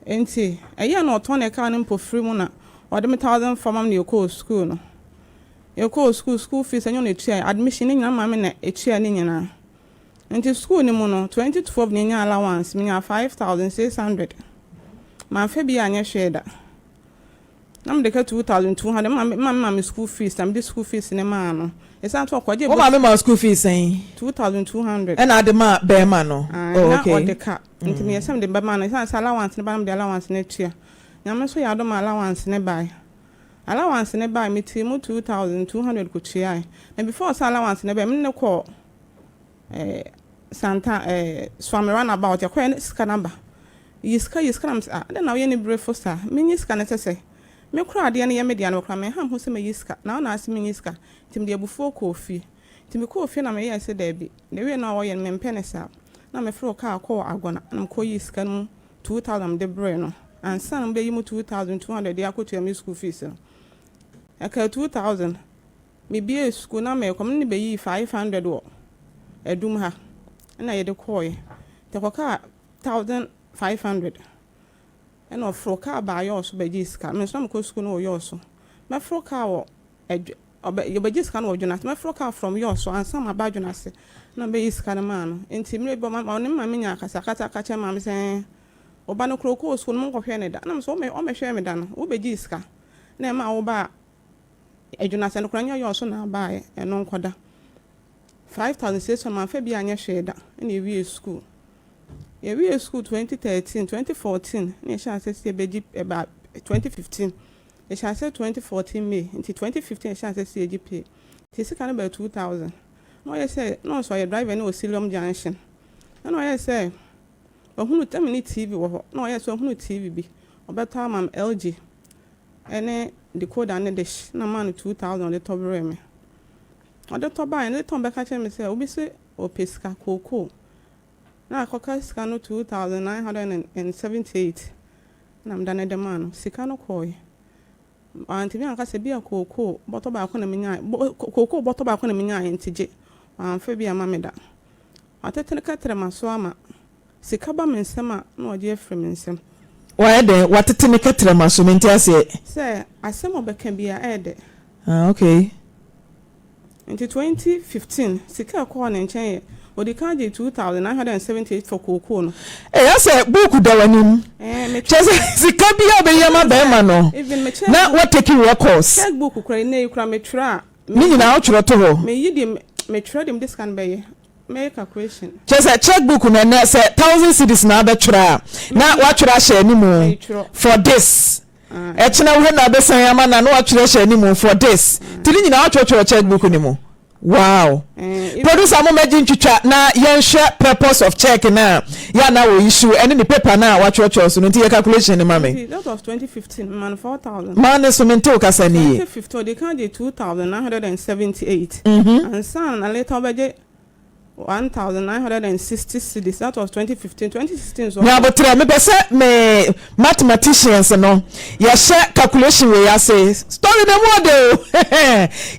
Nti ɛyɛɛ na ɔtɔn ne car no mpofiri mu na ɔde me 1004 ma me na yɛkɔɔ school no. Yɛkɔɔ school, school fees ɛnyɛ ɔna ɛtuaeɛ, admission ne nyinaa maame na ɛtua ne nyinaa. Nti school no mu no, 2012 na yɛnyaa allowance, menyaa 5600. Mamfa bi anyɛ hwee da. Na mede ka 2200 me maame ma me maame school fees na mede school fees no maa no. Ɛsiane sɛ ɔkɔgye Wo maame ma wo school fees sɛn? 2200. Ɛna ade maa bɛrima no? Ae, Oh, na okay. ɔde ka. Nti meyɛ sɛ mede bɛma no. Ɛsiane sɛ allowance no ba na mede allowance no atua. Nyame nso yɛ adom ma allowance no bae. Allowance no bae, metee mu 2200 kɔtuae. Na before sɛ allowance no bɛba, me ne no kɔɔ eh, Santa eh, Suame runabout, yɛkɔeɛ na sika no aba. Yi sika, yi sika na mese ah adɛn na woyɛ nibrefo saa, menyi sika no sɛsɛ me koraa adeɛ no yɛ me dea no koraa menha me ho sɛ mɛyi sika na wo na ase menyi sika nti mede abufuo kɔɔ fie nti mekɔɔ fie na meyɛɛ sɛ daabi the way no a wɔyɛ no mempɛ no saa na meforo kaa kɔɔ Agona na mekɔ yii sika no mu 2000 mede brɛɛ no ansa na mobɛyi mu 2200 de akɔtua me school fees no ɛkaa 2000 Mebiee sukuu na merekɔ, me ne no bɛyii 500 wɔ Adum ha ɛna yɛde kɔeɛ nti ɛkɔkaa 1500 ɛna ɔforo kaa baa Yɔɔso bɛgyee sika. Me nso na mekɔ sukuu no wɔ Yɔɔso. Mɛforo kaa wɔ Adw ɔbɛ yɛbɛgye sika no wɔ Dwonase. Mɛforo kaa from Yɔɔso ansa maba Dwonase na mebɛyi sika no maa no. Nti mmerɛ bi ɔma ɔne me maame nyaa akasakasa ka kyerɛ maame sɛ ɛɛ wo ba no koraa ɔkɔɔ sukuu no monkɔhwɛɛ no da. Ɛna me nso wɔmmɛhwɛɛ me da no wobɛgyee sika na ɛmaa wo baa Adwunasɛ no koraa nyɛ ɔyɔɔ so na abaeɛ, ɛno nkɔda. 5600 mamfa bi anyɛ hwee da ɛna yɛwiee sukuu. Yɛwiee sukuu 2013, 2014 na yɛhyɛɛ aseɛ sɛ yɛbɛgye ɛba 2015. Yɛhyɛɛ aseɛ 2014 May nti 2015 yɛhyɛɛ aseɛ sɛ yɛgye pay. Nti sika no baa 2000. Na ɔyɛ sɛ na ɔnso ɔyɛ driver ne wɔ Silium Junction. Ɛna ɔyɛ sɛ ɔhunu na menni TV wɔ hɔ na ɔyɛ sɛ ɔhunu TV bi ɔbɛtɔ ama me LG. ne decoder ne dish na maa no 2000 ɔde tɔ brɛɛ me. Ɔde tɔ baeɛ no, ne tɔn bɛka kyerɛɛ me sɛ obi se ɔpɛ sika, kookoo. Na akɔka sika no 2978 na medane de maa no. Sika no kɔeɛ. Wantumi anka sɛ bi a kookoo bɔtɔ baako na menyaeɛ, kookoo bɔtɔ baako na menyaeɛ nti gye. Wamfa bi amma me da. Watete ne kɛtrɛma so ama sika ba me nsam a, na ɔgye afiri me nsam. Wayɛ dɛn? Watete ne kɛtrɛma so, mente aseɛ. Sɛ asɛm a ɔbɛka biara ɛyɛ dɛ. Ah, okay. Nti 2015, sika a ɛkɔɔ ne nkyɛn yɛ, ɔdi kan gyee 2,978 for kookoo no. Ei, asɛ buuku da w'anim. Ɛɛ, me Kyerɛ sɛ sika biara a wobɛyi ama bɛrima no, Even me check na book, woatake records. check book koraa, nnɛ yi koraa metwerɛ a, Ne nyinaa wotwerɛ to hɔ. Meyi deɛ metwerɛ deɛ mede sika no bɛyɛ, mɛyɛ calculation. Kyerɛ sɛ check book no ɛnɛ sɛ thousand cedis na abɛtwerɛ a na woatwerɛ ahyɛ animu for this, ɛkyena wohɛ na abɛsan ama no a na woatwerɛ ahyɛ animu for this, nti ne nyinaa woatwerɛtwerɛ check book no mu. Wow. Producer mo mɛgye ntwitwa na yɛnhwɛ purpose of check no a yɛ a na wɔ issue ɛne ne paper no a watwerɛtwerɛ so no nti yɛ calculation no ma me. Nti that was 2015 mema no 4000. Maa ne so mente wo kasa no yie. 2015 ɔdi kan gye 2978 ansa na later ɔbɛgye 1960 cedis that was 2015 2016 nso. Nya aboterɛ mepɛ sɛ me mathematicians no yɛhyɛ calculation wei ase story no mu ɔdɛ o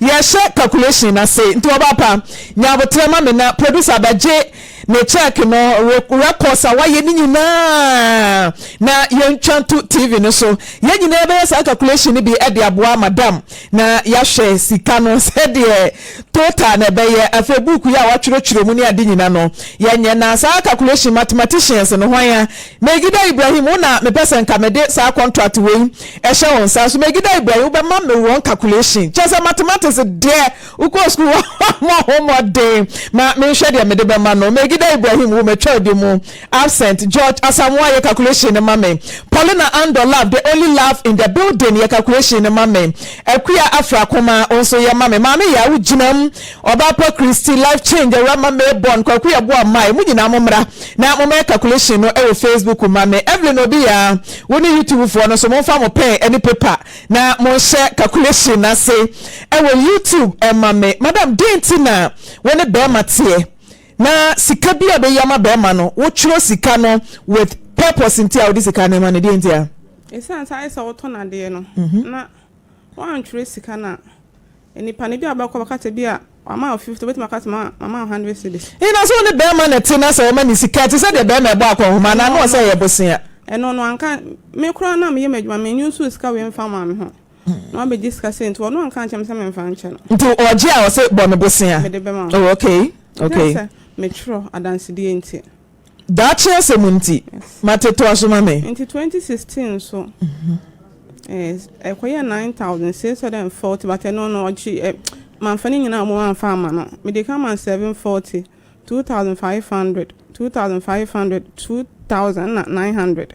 yɛhyɛ calculation no ase nti ɔba pa nya aboterɛ ma me na producer bɛgye ne check no records a wayɛ ne nyinaa na yɛntwa nto TV no so yɛn nyinaa bɛyɛ saa calculation no bi de aboa madam na yɛahwɛ sika no sɛdeɛ total na ɛbɛyɛ afei book yi a watwerɛtwerɛ mu ne ade nyina no yɛnyɛ na saa calculation mathematicians no hwan a Megida Ibrahim wo na mepɛ sɛ nka mede saa contract wei ɛhyɛ wo nsa so Megida Ibrahim wobɛma me wrong calculation kyerɛ sɛ mathematics deɛ wokɔɔ school wammɔ ho mmɔden ma menhwɛ deɛ mede bɛma no Megida Ibrahim wo matwa odi mu Absent, George Asamoah yɛ calculation no ma me Paulina Andor Love, the only love in the building yɛ calculation no ma me Akua Afra Kumaa wo nso yɛ ma me Maame Yaa wo gyina mu Ɔbaapa Christy, Life Change, Awurama Mayborn, Kwaku Yeboah Mae mo nyinaa mo mmra na mo mmɛyɛ calculation no wɔ Facebook ma me Evelyn Obi Yaa wo ne YouTube foɔ no nso momfa mo pen ne paper na monhyɛ calculation no ase wɔ YouTube ma me Madam deɛn nti na wo ne barima teɛ Na sika bi a ɔbɛyi ama bɛrima no, wotwerɛ sika no with purpose nti a wode sika no ma no, deɛ nti a? Ɛsiane sɛ ayɛ sɛ wotɔn adeɛ no na woantwerɛ sika no a, nipa no bi a ɔbɛkɔ bɛka sɛ bi a wama wo 50, wobɛtumi aka sɛ mama wo 100 cedis. Nna sɛ wo ne bɛrima na ɛte na sɛ wɔma no sika ɛte sɛ deɛ bɛrima ɛbɔ akɔnhoma anaa na ɔsɛ ɛyɛ bosea. Ɛno no anka, me koraa na meyɛ m'adwuma, menyi nso sika wei mfa maa me ho. Na wabɛgye sika sei nti ɔno anka ankyerɛ me sɛ memfa nkyɛ no. Nti ɔgye a ɔse bɔ me bosea. Mede bɛma wo. Oh okay okay. Ɛsiane sɛ metwerɛ adansedie nti. Daakye asɛm nti. Yes. Mate toa so ma me. Nti 2016 nso eh, ɛkɔyɛɛ 9640 but ɛno no ɔgye eh, mamfa ne nyinaa mmom amfa amma no. Mede ka ma no 740, 2500, 2500, 2000 na 900.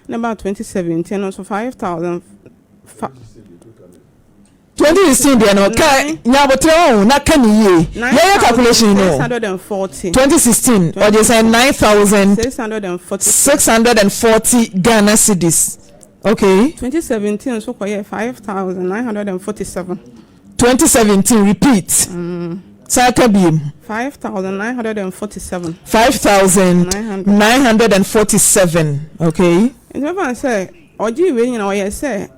Na ɛbaa 2017 no nso 5000 fa. 2016 deɛ no ka nyabotrɛ wɔn na ka ne yie yɛyɛ calculation no 2016 ɔgye sɛn 9640 Ghana cedis okay. 2017 nso kɔyɛ 5947. 2017 repeat san ka biem. 5947. 5947 okay. Nti mɛfa no sɛ ɔgyee wei nyina ɔyɛ sɛ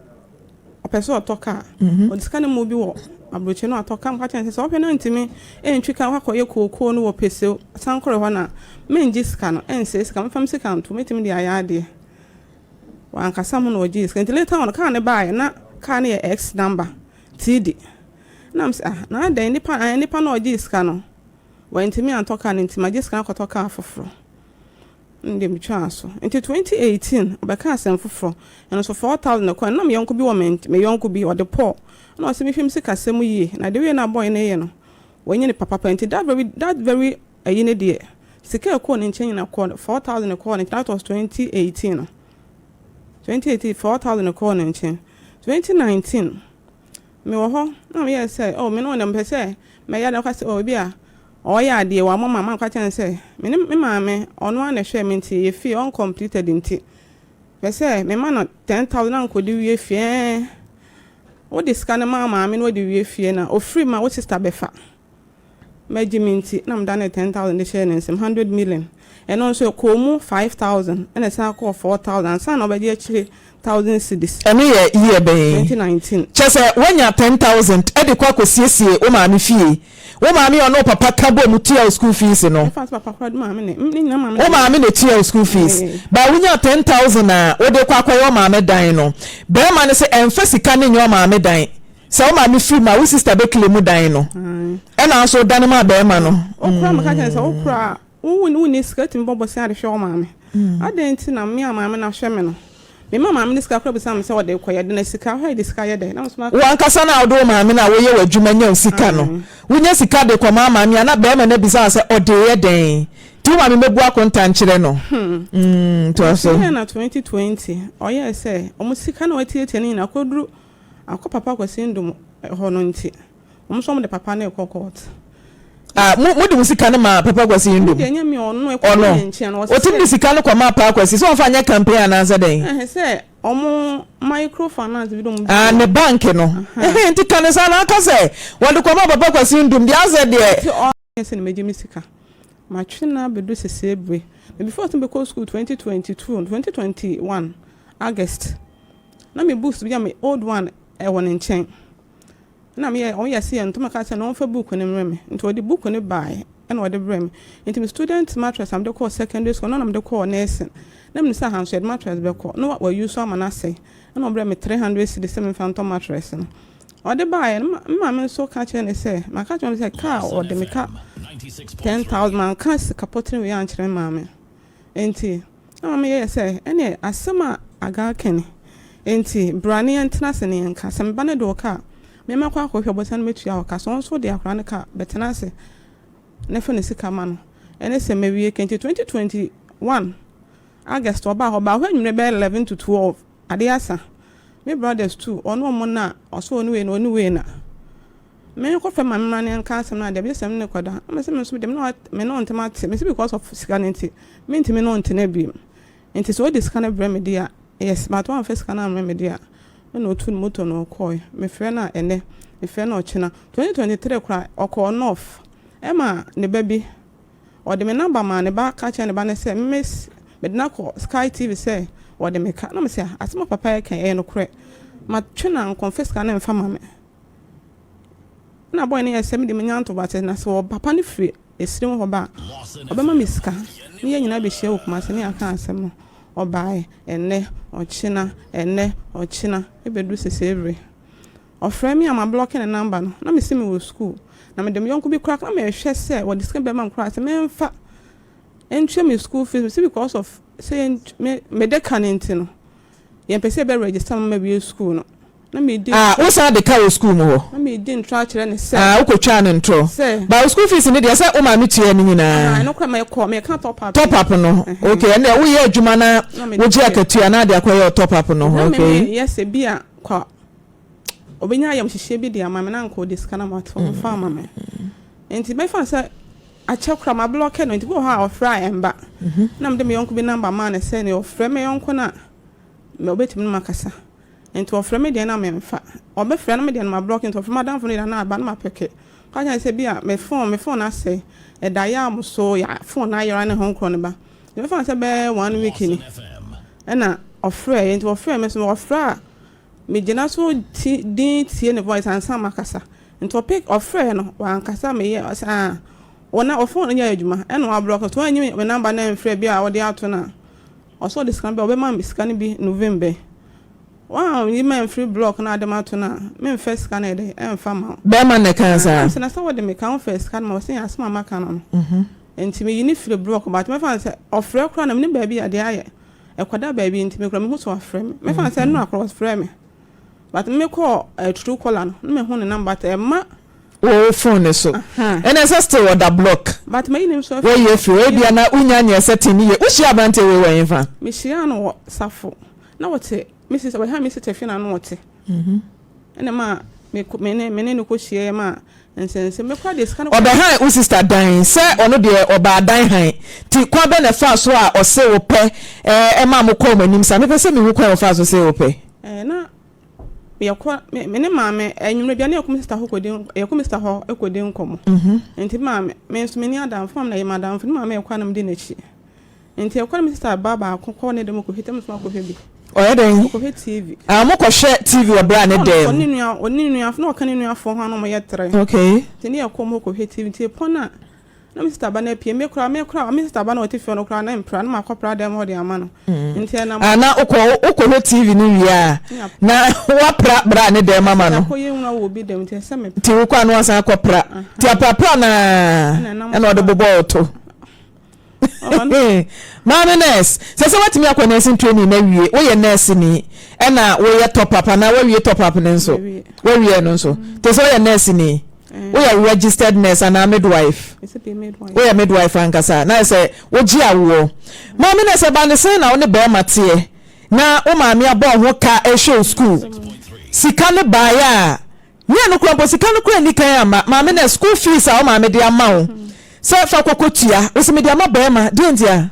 ɔpɛ sɛ ɔtɔ kaa. Ɔde sika no mu bi wɔ aburokyire na watɔ kaa. Meka kyerɛ no sɛ sɛ ɔhwɛ na ɔntumi ntwi kaa akɔyɛ kookoo no wɔ Pesew Sankore hɔ no a, mengye sika no, ɛnsɛe sika, memfa me sika nto, mɛtumi de ayɛ adeɛ. Wankasa ho na ɔgyee sika. Nti later on kaa no baeɛ na kaa no yɛ X number, TD. Na mesɛ ah, na adɛn nipa, ah, nipa no a ɔgyee sika no, wantumi antɔ kaa no nti magye sika no akɔtɔ kaa foforɔ. Ɛno deɛ metwaa so. Nti 2018 ɔbɛkaa asɛm foforɔ, ɛno nso 4000 na ɛkɔeɛ. Na me yɔnko bi wɔ me me yɔnko bi, ɔde Paul, ɛna ɔse mehwɛ me sikasɛm mu yie, na the way na boy no yɛ no, wanyɛ nipa papa nti that very that very ayi no deɛ, sika a ɛkɔɔ ne nkyɛn nyinaa kɔɔ 4000 ɛkɔɔ ne nkyɛn, that was 2018 no. 2018 4000 ɛkɔɔ ne nkyɛn. 2019 Mewɔ hɔ na meyɛɛ sɛ, oh, me ne wo deɛ mepɛ sɛ mɛyɛ adeɛ. Ɔka sɛ, oh, ebi a ɔreyɛ adeɛ, wammɔ ma manka kyerɛ no sɛ me ne me maame, ɔno ara na ɛhwɛɛ me nti yɛ fie uncompleted nti, pɛ sɛ mema no 10,000 na nkɔdi wie fie. Ɛɛ, wode sika no ma wo maame na wadi wie fie na ɔfiri mu a wo sister bɛfa. Magye me nti na medanee 10,000 de hyɛɛ ne nsam, 100 million. Ɛno nso ɛkɔɔ mu 5,000 ɛna ɛsan kɔɔ 4,000 ansa na ɔbɛgye akyire 1,000 cedis. Ɛno yɛ year bɛn? 2019. Kyerɛ sɛ woanya 10,000 de kɔ akɔsiesie wo maame fie. Wo maame a ɔne wo papa ka bom tua wo school fees no. Ɛmfa sɛ papa koraa de maame na, ne nyinaa maame na. Wo maame na ɛtua wo school fees. But wonya 10,000 a wode kɔ akɔyɛ wo maame dan no, barima no se ɛmfa sika no nyɛ wo maame dan. Sɛ wo maame firi mu a, wo sister bɛ claim dan no. Ɛna wo nso wodane maa barima no. Wo koraa meka kyerɛ no sɛ wo koraa wo wonni sika wotumi bɔ bosea de hwɛ wo maame. Adɛn nti na me a maame no ahwɛ me no, mema maame no sika koraa bisa me sɛ ɔde rekɔyɛ dɛn na sika hɔ yɛde sika yɛ dɛn? Na me nso maka. Wo ankasa no a wode wo maame no a woyɛ w'adwuma nya wo sika no, wonya sika de kɔma maame a na barima no abisa wo sɛ ɔde reyɛ dɛn? Nti wo maame mmɛbu akonta nkyerɛ no. Toa so. Nti yɛɛ na 2020 ɔyɛɛ sɛ wɔn sika no a watiatia no nyinaa akɔduru Akɔ papa Kwasi Ndom hɔ no nti, wɔn nso wɔn de papa no rekɔ court. Ah, mo mo de mo sika no maa papa Kwasi Ndom? Me deɛ nyɛ me ɔno ɛkɔ Ɔno, ne nkyɛn no ɔse otumi de sɛ. sika no kɔ maa Paa Kwasi sɛ ɔnfa nyɛ campaign anaasɛ dɛn? Ɛhɛ sɛ wɔn micro finance bi de wɔn Ah, bi. ne bank no. Aha. Ɛhɛn, nti ka no saa na aka sɛ wɔde kɔ maa papa Kwasi Ndom deɛ asɛ deɛ. Nti ɔno yɛ sɛ na megye me sika. Matwe no abɛdu sesei bere. Na before sɛ mebɛkɔ school 2022 no, 2021 August. Na me books bi a me old one ɛwɔ ne nkyɛn. Ɛna me yɛ ɔmo yɛ se yɛ ntoma ka kyerɛ no ɔmfa book no mmerɛ me. Nti ɔde book no baeɛ ɛna ɔde brɛɛ me. Nti me student mattress a mede kɔɔ secondary school no na mede kɔɔ nursing. Na menim sɛ aha nso yɛde mattress bɛkɔ. Na wa use ama no asɛe. Ɛna ɔbrɛɛ me 300 cedis sɛ memfa ntɔ mattress no. Ɔde baeɛ no me maame nso ka kyerɛɛ no sɛ maka akyerɛ no sɛ car a ɔde me ka 10,000 manka sika pɔtene wei ankyerɛ me maame. Enti, na maame yɛɛ sɛ, Ɛnneɛ, asɛm a Agar ka ni. Enti, bra na yɛntena ase na yɛnka. Sɛ me ba no de wo ka a, me mɛkɔ akɔhwɛ bosea no mɛtua wo ka. Sɛ wo nso wode akwadaa no ka a, bɛtena ase na fa ne sika ma no. Ɛne sɛ mawie ka. Enti 2021 August ɔbaa hɔ. Ɔbaa hɔ anwummerɛ bɛyɛ 11 to 12. Adeɛ asa. Me brothers too, ɔne wɔn na ɔse ɔne wei na ɔne wei na. Me kɔ fɛ ma me mmra ne nka asɛm no adeɛ bi sɛ me ne kɔda. Na me se me nso deɛ me ne me ne wo ntem ate. Me se because of sika no nti, me ntumi ne wo ntena biom. Nti sɛ wode sika no brɛ me deɛ a, yes, but woamfa sika no ammrɛ me deɛ a, ɛna ɔtuu ne motor na ɔkɔɔe. Me frɛ no a ɛnɛ, me frɛ no ɔkyena. 2023 koraa, ɔkɔɔ North ɛma ne ba bi Ɔde me number maa ne ba ka kyerɛɛ ne ba no sɛ me mede no akɔ Sky TV sɛ wɔde me ka. Na mese ah asɛm a papa yi ka yi ɛyɛ nokorɛ. Matwe no a nkɔmfa sika no mfa ma me. Ɛna boy no yɛɛ sɛ me deɛ menya ntoboaseɛ na sɛ wɔ papa no firi esirem hɔ ba a ɔbɛma me sika ne yɛn nyinaa bɛhyia wɔ Kumasi ne yɛaka asɛm no. Ɔbaeɛ ɛnnɛ, ɔkyena, ɛnnɛ, ɔkyena ɛbɛduru sesei bere. Ɔfrɛ me a mablɔke ne number no na mese mewɔ school na mede me yɔnko bi koraa na mehwɛ sɛ wɔde sika bi bɛma me koraa sɛ memfa ntua me school fees mese because of sɛ me mede ka no nti no yɛmpɛ sɛ yɛbɛ register me ma mawie school no na medi Ah, wo san de ka wɔ school mu hɔ? na medi ntorɔ akyerɛ no sɛ Ah, wokɔtwaa no ntorɔ. sɛ But wo school fees no deɛ sɛ wo maame tua ne nyinaa? Aha, ɛno koraa mekɔ meka top up Top up no, okay, ɛnna woyɛ adwuma na na mede wogye tua. akatua na ade akɔyɛ wo top up no, Na me okay. meyɛ sɛ bi a kɔ Ɔbɛnya ayamhyehyeɛ bi de ama me na anka ɔde sika no ama to ɔmfa ama me. Nti mɛfa no sɛ akyɛ koraa mablɔke no nti bi wɔ hɔ a ɔfrɛ a ɛmba. Na mede me yɔnko bi namba maa no sɛ nea ɔfrɛ me yɔnko no a ɔbɛtumi ne makasa. Nti ɔfrɛ me deɛ no a memfa. Ɔbɛfrɛ no me deɛ no mablɔke nti ɔfrɛ m'adamfo no deɛ no a aba na mapeke. Ɔka kyerɛ no sɛ bi a me phone me phone asɛe ɛda yam so ya phone no ayera ne ho nkorɔ no ba. Nti mɛfa no sɛ bɛyɛ one week ni ɛna ɔfrɛɛ nti ɔfrɛɛ me nso ɔfrɛ a Megyina so ti dinn tie ne voice ansa makasa. Nti ɔpick ɔfrɛɛ no wankasa meyɛ ɔse ah wo na wo phone no nyɛ adwuma ɛna wa block nti wanyi me number no amfiri bi a wode ato no a ɔse ɔde sika no bɛ ɔbɛma me sika no bi November yi wanyi mamfiri block no ade mato no a memfa sika no ɛdɛ ɛmfa ma wo. Bɛɛma na ɛkaa saa. Ɛna mese na sɛ wode me ka wofaa sika no ma ɔse asɛm a maka no no nti meyi no firi block but mɛfa no sɛ ɔfrɛ koraa na menim baabi a deɛ ayɛ Ɛkɔda baabi nti me koraa mehu sɛ wafrɛ me. Mɛfa no sɛ nnora koraa ɔfrɛɛ me. But me kɔɔ eh, true caller no, na mehu ne number but ɛma. Wɔ wo phone no so. Ɛna ɛsɛ still ɔda block. But mayi ne nso afiri. Wayi afiri hɔ. Ebia na wonya nyɛɛ setting no yie. Wohyia aberanteɛ wei wɔ hefa? Mehyiaa no wɔ Safo. Na ɔte me sister, wɔha me sister fie na na ɔte. Ɛna ɛmaa me me ne me ne no kɔhyiaeɛ maa nsɛnsɛm. Me koraa deɛ sika no. Ɔbɛhan wo sister dan sɛ ɔno deɛ ɔbaa dan han nti kwan bɛn na ɛfaa so a ɔse wo pɛ ɛɛ ɛmaa mo kɔɔ mo anim saa? Mepɛ sɛ mehu kwan a ɔfaa so see wo pɛ. Ɛɛ na. Yɛkɔ me me ne maame anwummerɛ bia ne yɛkɔ me sista hɔ kɔdi yɛkɔ me sista hɔ kɔdi nkɔmmɔ. Nti maame me nso menni adamfo maame na ɛyɛ m'adamfo ne maame yɛkɔ a na medi n'akyi. Nti yɛkɔ na me sista ba baako kɔ ne dɛm kɔhwɛ TV nso makɔhwɛ bi. Ɔyɛ dɛn? Ɔkɔhwɛ TV. Ah mokɔhwɛ TV wɔ bra ne dɛm. Ɔne nua ɔne ne nua na ɔka ne nuafoɔ ho a na wɔyɛ tre. Okay. Nti ne yɛkɔ wɔn hɔ kɔhwɛ TV nti yɛpɔn a Na me sista ba no apue. Me koraa, me koraa, me sista ba no a ɔte fie hɔ no koraa, na mpira, na makɔpra dan mu hɔ de ama no. Nti ɛnam. Ah, na wokɔ, wokɔhwɛ TV no wie a, na woapra bra ne dan mu ama no. Yɛakɔyɛ nwura wɔ obi dan mu, nti ɛsɛ sɛ mepra. Nti wokɔ a na woasan akɔpra. Nti aprapra no ara, ɛna ɔde bobɔɔ wo to. Maame nurse, sɛ sɛ woatumi akɔ nursing training no awie, woyɛ nurse ni, ɛna woyɛ top up anaa woawie top up no nso? Woawie ɛno nso. Nti sɛ woyɛ nurse ni. Woyɛ registered nurse anaa midwife? Woyɛ midwife ankasa na ayɛ sɛ wogye awoɔ. Maame nurse ɛba ne sɛn na wo ne bɛrima teɛ na wo maame abɔ wo ho ka ɛhwɛ wo school sika no baeɛ a nyɛ no koraa mpo sika no koraa nni kan amma maame nurse school fees a wo maame de ama wo sɛ fa kɔkɔ tua wo sɛ mede ama bɛrima deɛ ntia?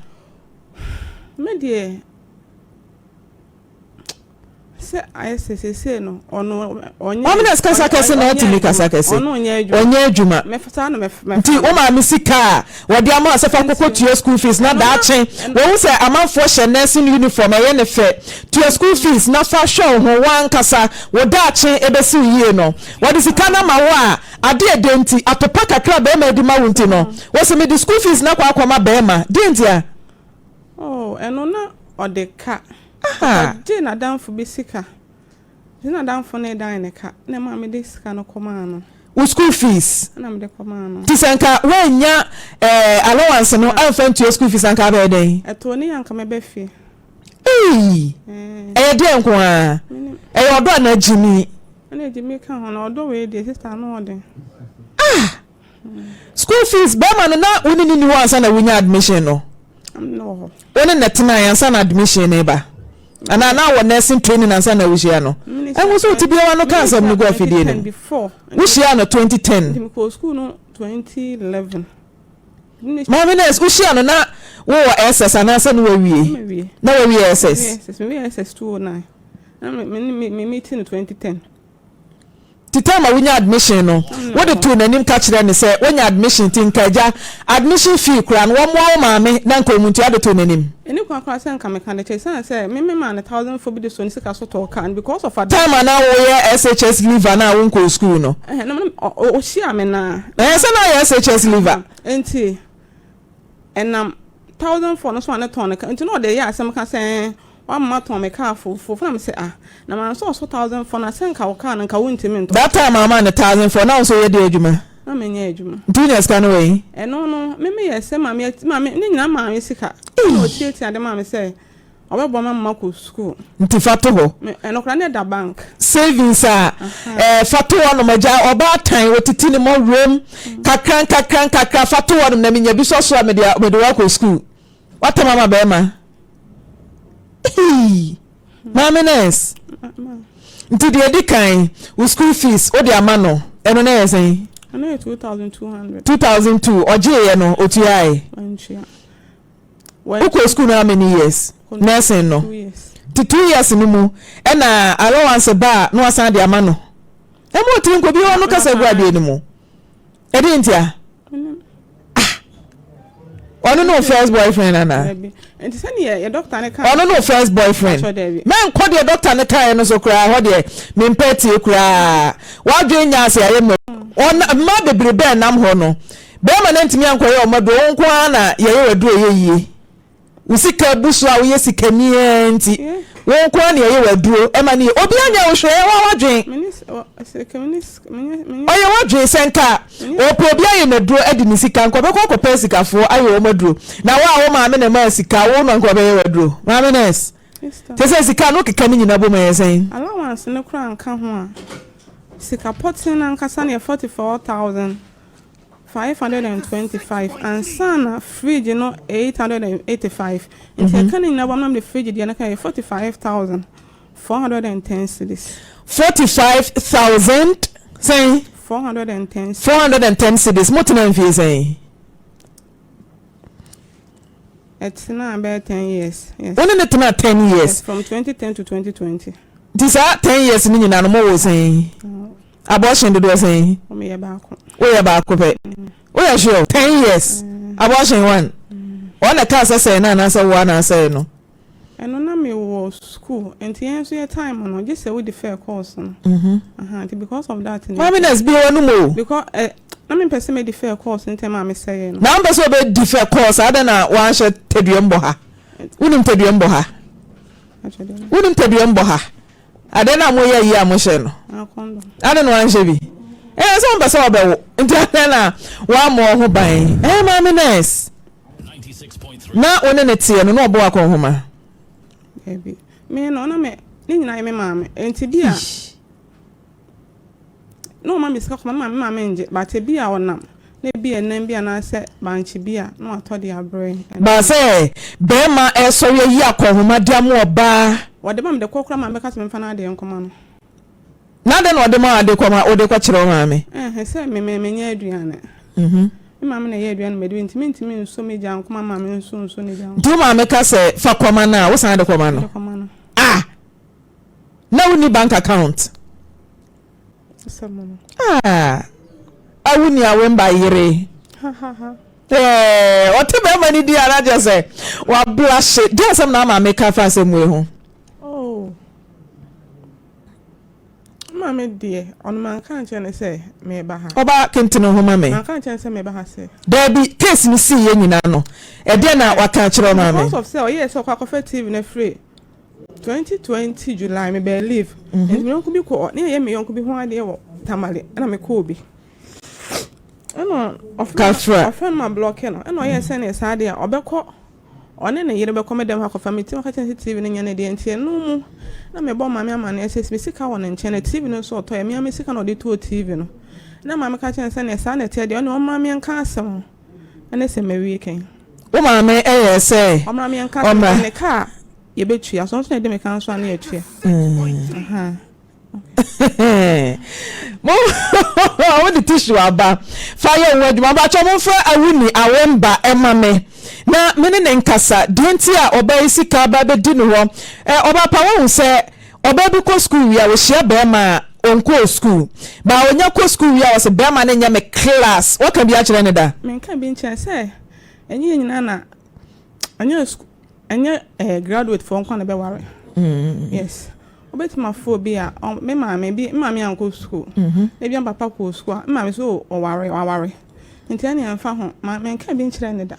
Me deɛ Sɛ ayɛ sɛ seesei no ɔno ɔnyɛ. Maame na kasa kɛse na ɔtumi kasa kɛse. Ɔno ɔnyɛ adwuma. Ɔnyɛ adwuma. Mɛfa saa na mɛfa. Nti wo maame sika a wɔde ama sɛ fa kɔkɔ tua school fees na daakye wɔhu sɛ amanfoɔ hyɛ nursing uniform ɛyɛ ne fɛ tua school fees na fa hwɛ wo ho wo ankasa wo daakye ɛbɛsi wo yie no wɔde sika no ama wo a ade ɛdɛ nti atopa kakra a bɛrima de ma wo nti no wɔsi mede school fees no akɔ akɔma bɛrima deɛ nti a. Oh ɛno na ɔde ka. Ɔkɔgyee n'adamfo bi sika. Nti n'adamfo no redan ne ka na ɛmaa mede sika no kɔmaa no. Wo school fees? Ɛna mede kɔmaa no. Nti sɛ nka woannya eh, allowance no amfa ntua school fees anka abɛyɛ dɛn? Ɛtoo ne yɛ anka mɛba fie. Ei! Ɛyɛ deɛn nko ara? Ɛyɛ ɔdɔ anaa gyimi? Ɛna gyimi ka ho na ɔdɔ wei deɛ sister ano ɔden. Ah! School fees, bɛrima no na wo ne no nni hɔ ansa na wonya admission no? Wo ne no tenae ansa na admission no reba? Anaa na wɔ nursing training ansa na wohyia no? Ɛho sɛ wote biara no ka asɛm no gu afidie no mu. Wohyia no 2010. Maame nurse, wohyia no na wowɔ SS anaasɛ ne wawie? Na wawie SS? SS 209. Na me me meeting no 2010. Nti time a wonya admission no, wode too n'anim ka kyerɛɛ no sɛ woanya admission nti nka agya, admission fee koraa no wɔmmoa wo maame na nka ɔmu ntua de too n'anim. Ɛnni kwan koraa sɛ nka meka de kyerɛ esiane sɛ me memaa no thousandfoɔ bi de sɔɔ ne sika so tɔɔ car no because of Time a na woyɛ SHS leaver no a wonkɔɔ school no. Ɛhɛn, na ɔhyiaa me no ara. Ɛhɛn, sɛ na woyɛ SHS leaver. Nti. Ɛnam 1004 no so a ne tɔn no ka nti na ɔde yɛ asɛm ka sɛ ɛɛ wama matɔn me car foforo na me sɛ ah na mansɛ ɔso 1004 no a sɛ nka wo car no nka wontumi ntɔ. That time a ɔmaa no 1004 na wo nso woyɛ deɛ adwuma? Na menyɛ adwuma. Nti wonya sika no wɛn? Ɛno no me meyɛ sɛ maame maame ne nyinaa maa me sika ɛna ɔtiatia de maa me sɛ Ɔbɛboa me ama makɔ sukuu. Nti fa to hɔ. Me, ɛno koraa na ɛda bank. Savings a, ɛɛ fa to hɔnom. Agya, ɔbaatan, wɔtete ne mmɔwerɛm kakra nkakra nkakra, fa to hɔnom na menya bi sɔ so a mede mede wo akɔ sukuu. Woatɔm ama bɛrima. Eii, maame nurse. Nti deɛ ɛdi kan, wo school fees wode ama no, ɛno na ɛyɛ sɛn? Ɛno yɛ 2,200. 2,002, ɔgyeeɛ no, ɔtuae? Wantua. Wokɔɔ school no how many years? Nursing no. Ti 2 years no mu ɛna allowance ba a na wasan de ama no. Ɛmu ɔtiri nkɔ bi hɔ no kasa gu adeɛ no mu. Ɛde ntia? Ah! Ɔno no first boyfriend ana? Ɔno no first boyfriend. Mɛnkɔ deɛ doctor no kaeɛ no so koraa hɔ deɛ mempɛ tie koraa. Wadwen nya ase ayɛ mmerɛ. Mmaa bebrebe a ɛnam hɔ no Bɛɛma no antumi ankɔyɛ ɔma duro, wo nko ara na yɛyɛ w'aduro ɛyɛ yie. Wo sika abu so a woyɛ sikani ara nti, wo nko ara na yɛyɛ w'aduro ɛma no yɛ. Obi anyɛ wo hwee, ɛyɛ wo w'adwen. Ɔyɛ w'adwen sɛ nka ɔpɛ obi ayɛ n'aduro adi ne sika, nka ɔbɛkɔ akɔpɛ asikafoɔ ayɛ wɔn aduro. Na wo a wo maame na ɛmaa sika, wo na nka ɔbɛyɛ w'aduro. Maame nurse, kyerɛ sɛ sika no wokeka ne nyina bom ɛyɛ sɛn? Allowance no koraa nka ho a, sika pɔtee no ankasa no yɛ 44,000. 525 ansa na fridge no 885 nti ɛka ne nyinaa bom na mede fridge deɛ no ka yɛ 45410 cedis. 45000 sɛn? 410 cedis. 410 cedis mo tena mfie sɛn? Ɛtena bɛyɛ 10 years. Yes. Wo ne ne tena 10 years. Yes, from 2010 to 2020. Nti saa 10 years no nyinaa no mowoo sɛn? Abortion dodoɔ sɛn? Meyɛ baako. Woyɛ baako pɛ? Woyɛ sure? 10 years abortion one? Wɔn na ɛkaa sɛ sɛe no anaasɛ wo ara na asɛe no? Ɛno na me wɔ school nti yɛn nso yɛ time no gye sɛ wo defer course no ahaa nti because of that no. Maame nurse bue w'anum o. Because eh na me mpɛ sɛ me defer course nti ɛmaa me sɛeɛ no. Na wo mpɛ sɛ wobɛ defer course a adɛn na wanhyɛ taduam bɔ ha? Wonim taduam bɔ ha? Wonim taduam bɔ ha? Adeɛ no a moyɛ yi a mohyɛ no adɛn na wanhyɛ bi? Ɛyɛ sɛ wompɛ sɛ wɔbɛwo nti adɛn na wammɔ ho ban? Ɛyɛ maame nurse. Na wo ne ne teɛ no na ɔbɔ akɔnhoma? Dabi. Me no na me ne nyinaa yɛ me maame. Nti bi a na ɔma me sika kɔma me maame, me maame ngye but ebi a ɔnam na ebi a ɛnam bi anaasɛ bankye bi a na watɔ de abrɛ. Ba sɛ bɛrima ɛresɔre ayi akɔnhoma de ama ɔbaa. Ɔde ma me de kɔ koraa maame bɛka sɛ memfa n'adeɛ nkɔma no. Na adɛn na ɔde ma wo ade kɔma wode kɔkyerɛ wo maame? Ɛhɛ sɛ me me menyɛ aduane. Me maame na ɛyɛ aduane ma ɛdi nti mentumi nso me gya nkɔma maame nso nso ne gya nkɔma. Nti wo maame ka sɛ fa kɔma no a wosan de kɔma no? Mede kɔma no. Ah! Na wonni bank account? Ah, awu ni awemba yere. Eh, ɔte bɛrima no di ara kyerɛ sɛ wablahye. Deɛ asɛm na ama meka fa asɛm wei ho? Oh. Maame deɛ, ɔno manka nkyerɛ no sɛ meba ha. Ɔba kentene ho ma me. Manka nkyerɛ no sɛ meba ha sɛ. Daabi, case no sii yɛ nyinaa no, ɛdeɛ na waka akyerɛ ɔmaame? Because of sɛ ɔyɛɛ sɛ ɔkɔ akɔfa TV no afiri 2020 July me bɛɛ leave nti me yɔnko bi kɔ ne yɛyɛ me yɔnko bi ho adeɛ wɔ Tamale ɛna me kɔɔ bi ɛna ɔfrɛ ɔfrɛ no ma blɔke no ɛna ɔyɛ sɛ ne saa adeɛ a ɔbɛkɔ ɔne ne yere bɛkɔ me dɛm akɔfa me ti ɔka kyerɛ sɛ TV no nyɛ ne deɛ nti ɛno mu na mebɔ maame amaneɛ sɛ me sika wɔ ne nkyɛn na TV no nso ɔtɔ yɛ me ame sika na ɔde tɔɔ TV no na maame ka kyerɛ sɛ ne saa na ɛteɛ deɛ ɔne ɔmmra me nka asɛm ho Ɛne sɛ mawie kɛn. Wo maame yɛɛ sɛ ɔmmra. Me nka sɛ ne ka a yɛbɛtua. So nso na ɛde me ka nso a ne yɛtua. Mo wode tissue aba fa yɛ wo adwuma. Mpakyɛ momfrɛ Awuni Awemba ɛma me na me ne ne nkasa. Deɛ nti a ɔbaa yi sika aba abɛdi ne hɔ. Ɔbaa pa woahu sɛ Ɔbaa bi kɔ sukuu wie a, ɔhyia barima a ɔnkɔɔ sukuu. But ɔnya kɔ sukuu wie a, ɔse barima no nyɛ me class. Woaka bi akyerɛ no da? Menka bi nkyerɛ no sɛ ɛnyɛ yɛn nyinaa na ɛnyɛ sukuu ɛnyɛ ɛɛ graduate foɔ nko na ɛbɛware. Yes. Wobɛtumi afa obi a me maame bi me maame ankɔ sukuu. Na ebi a me papa kɔɔ sukuu a me maame nso ɔware waware. Nti ɛneɛ ɛmfa ho, ma menka bi nkyerɛ no da.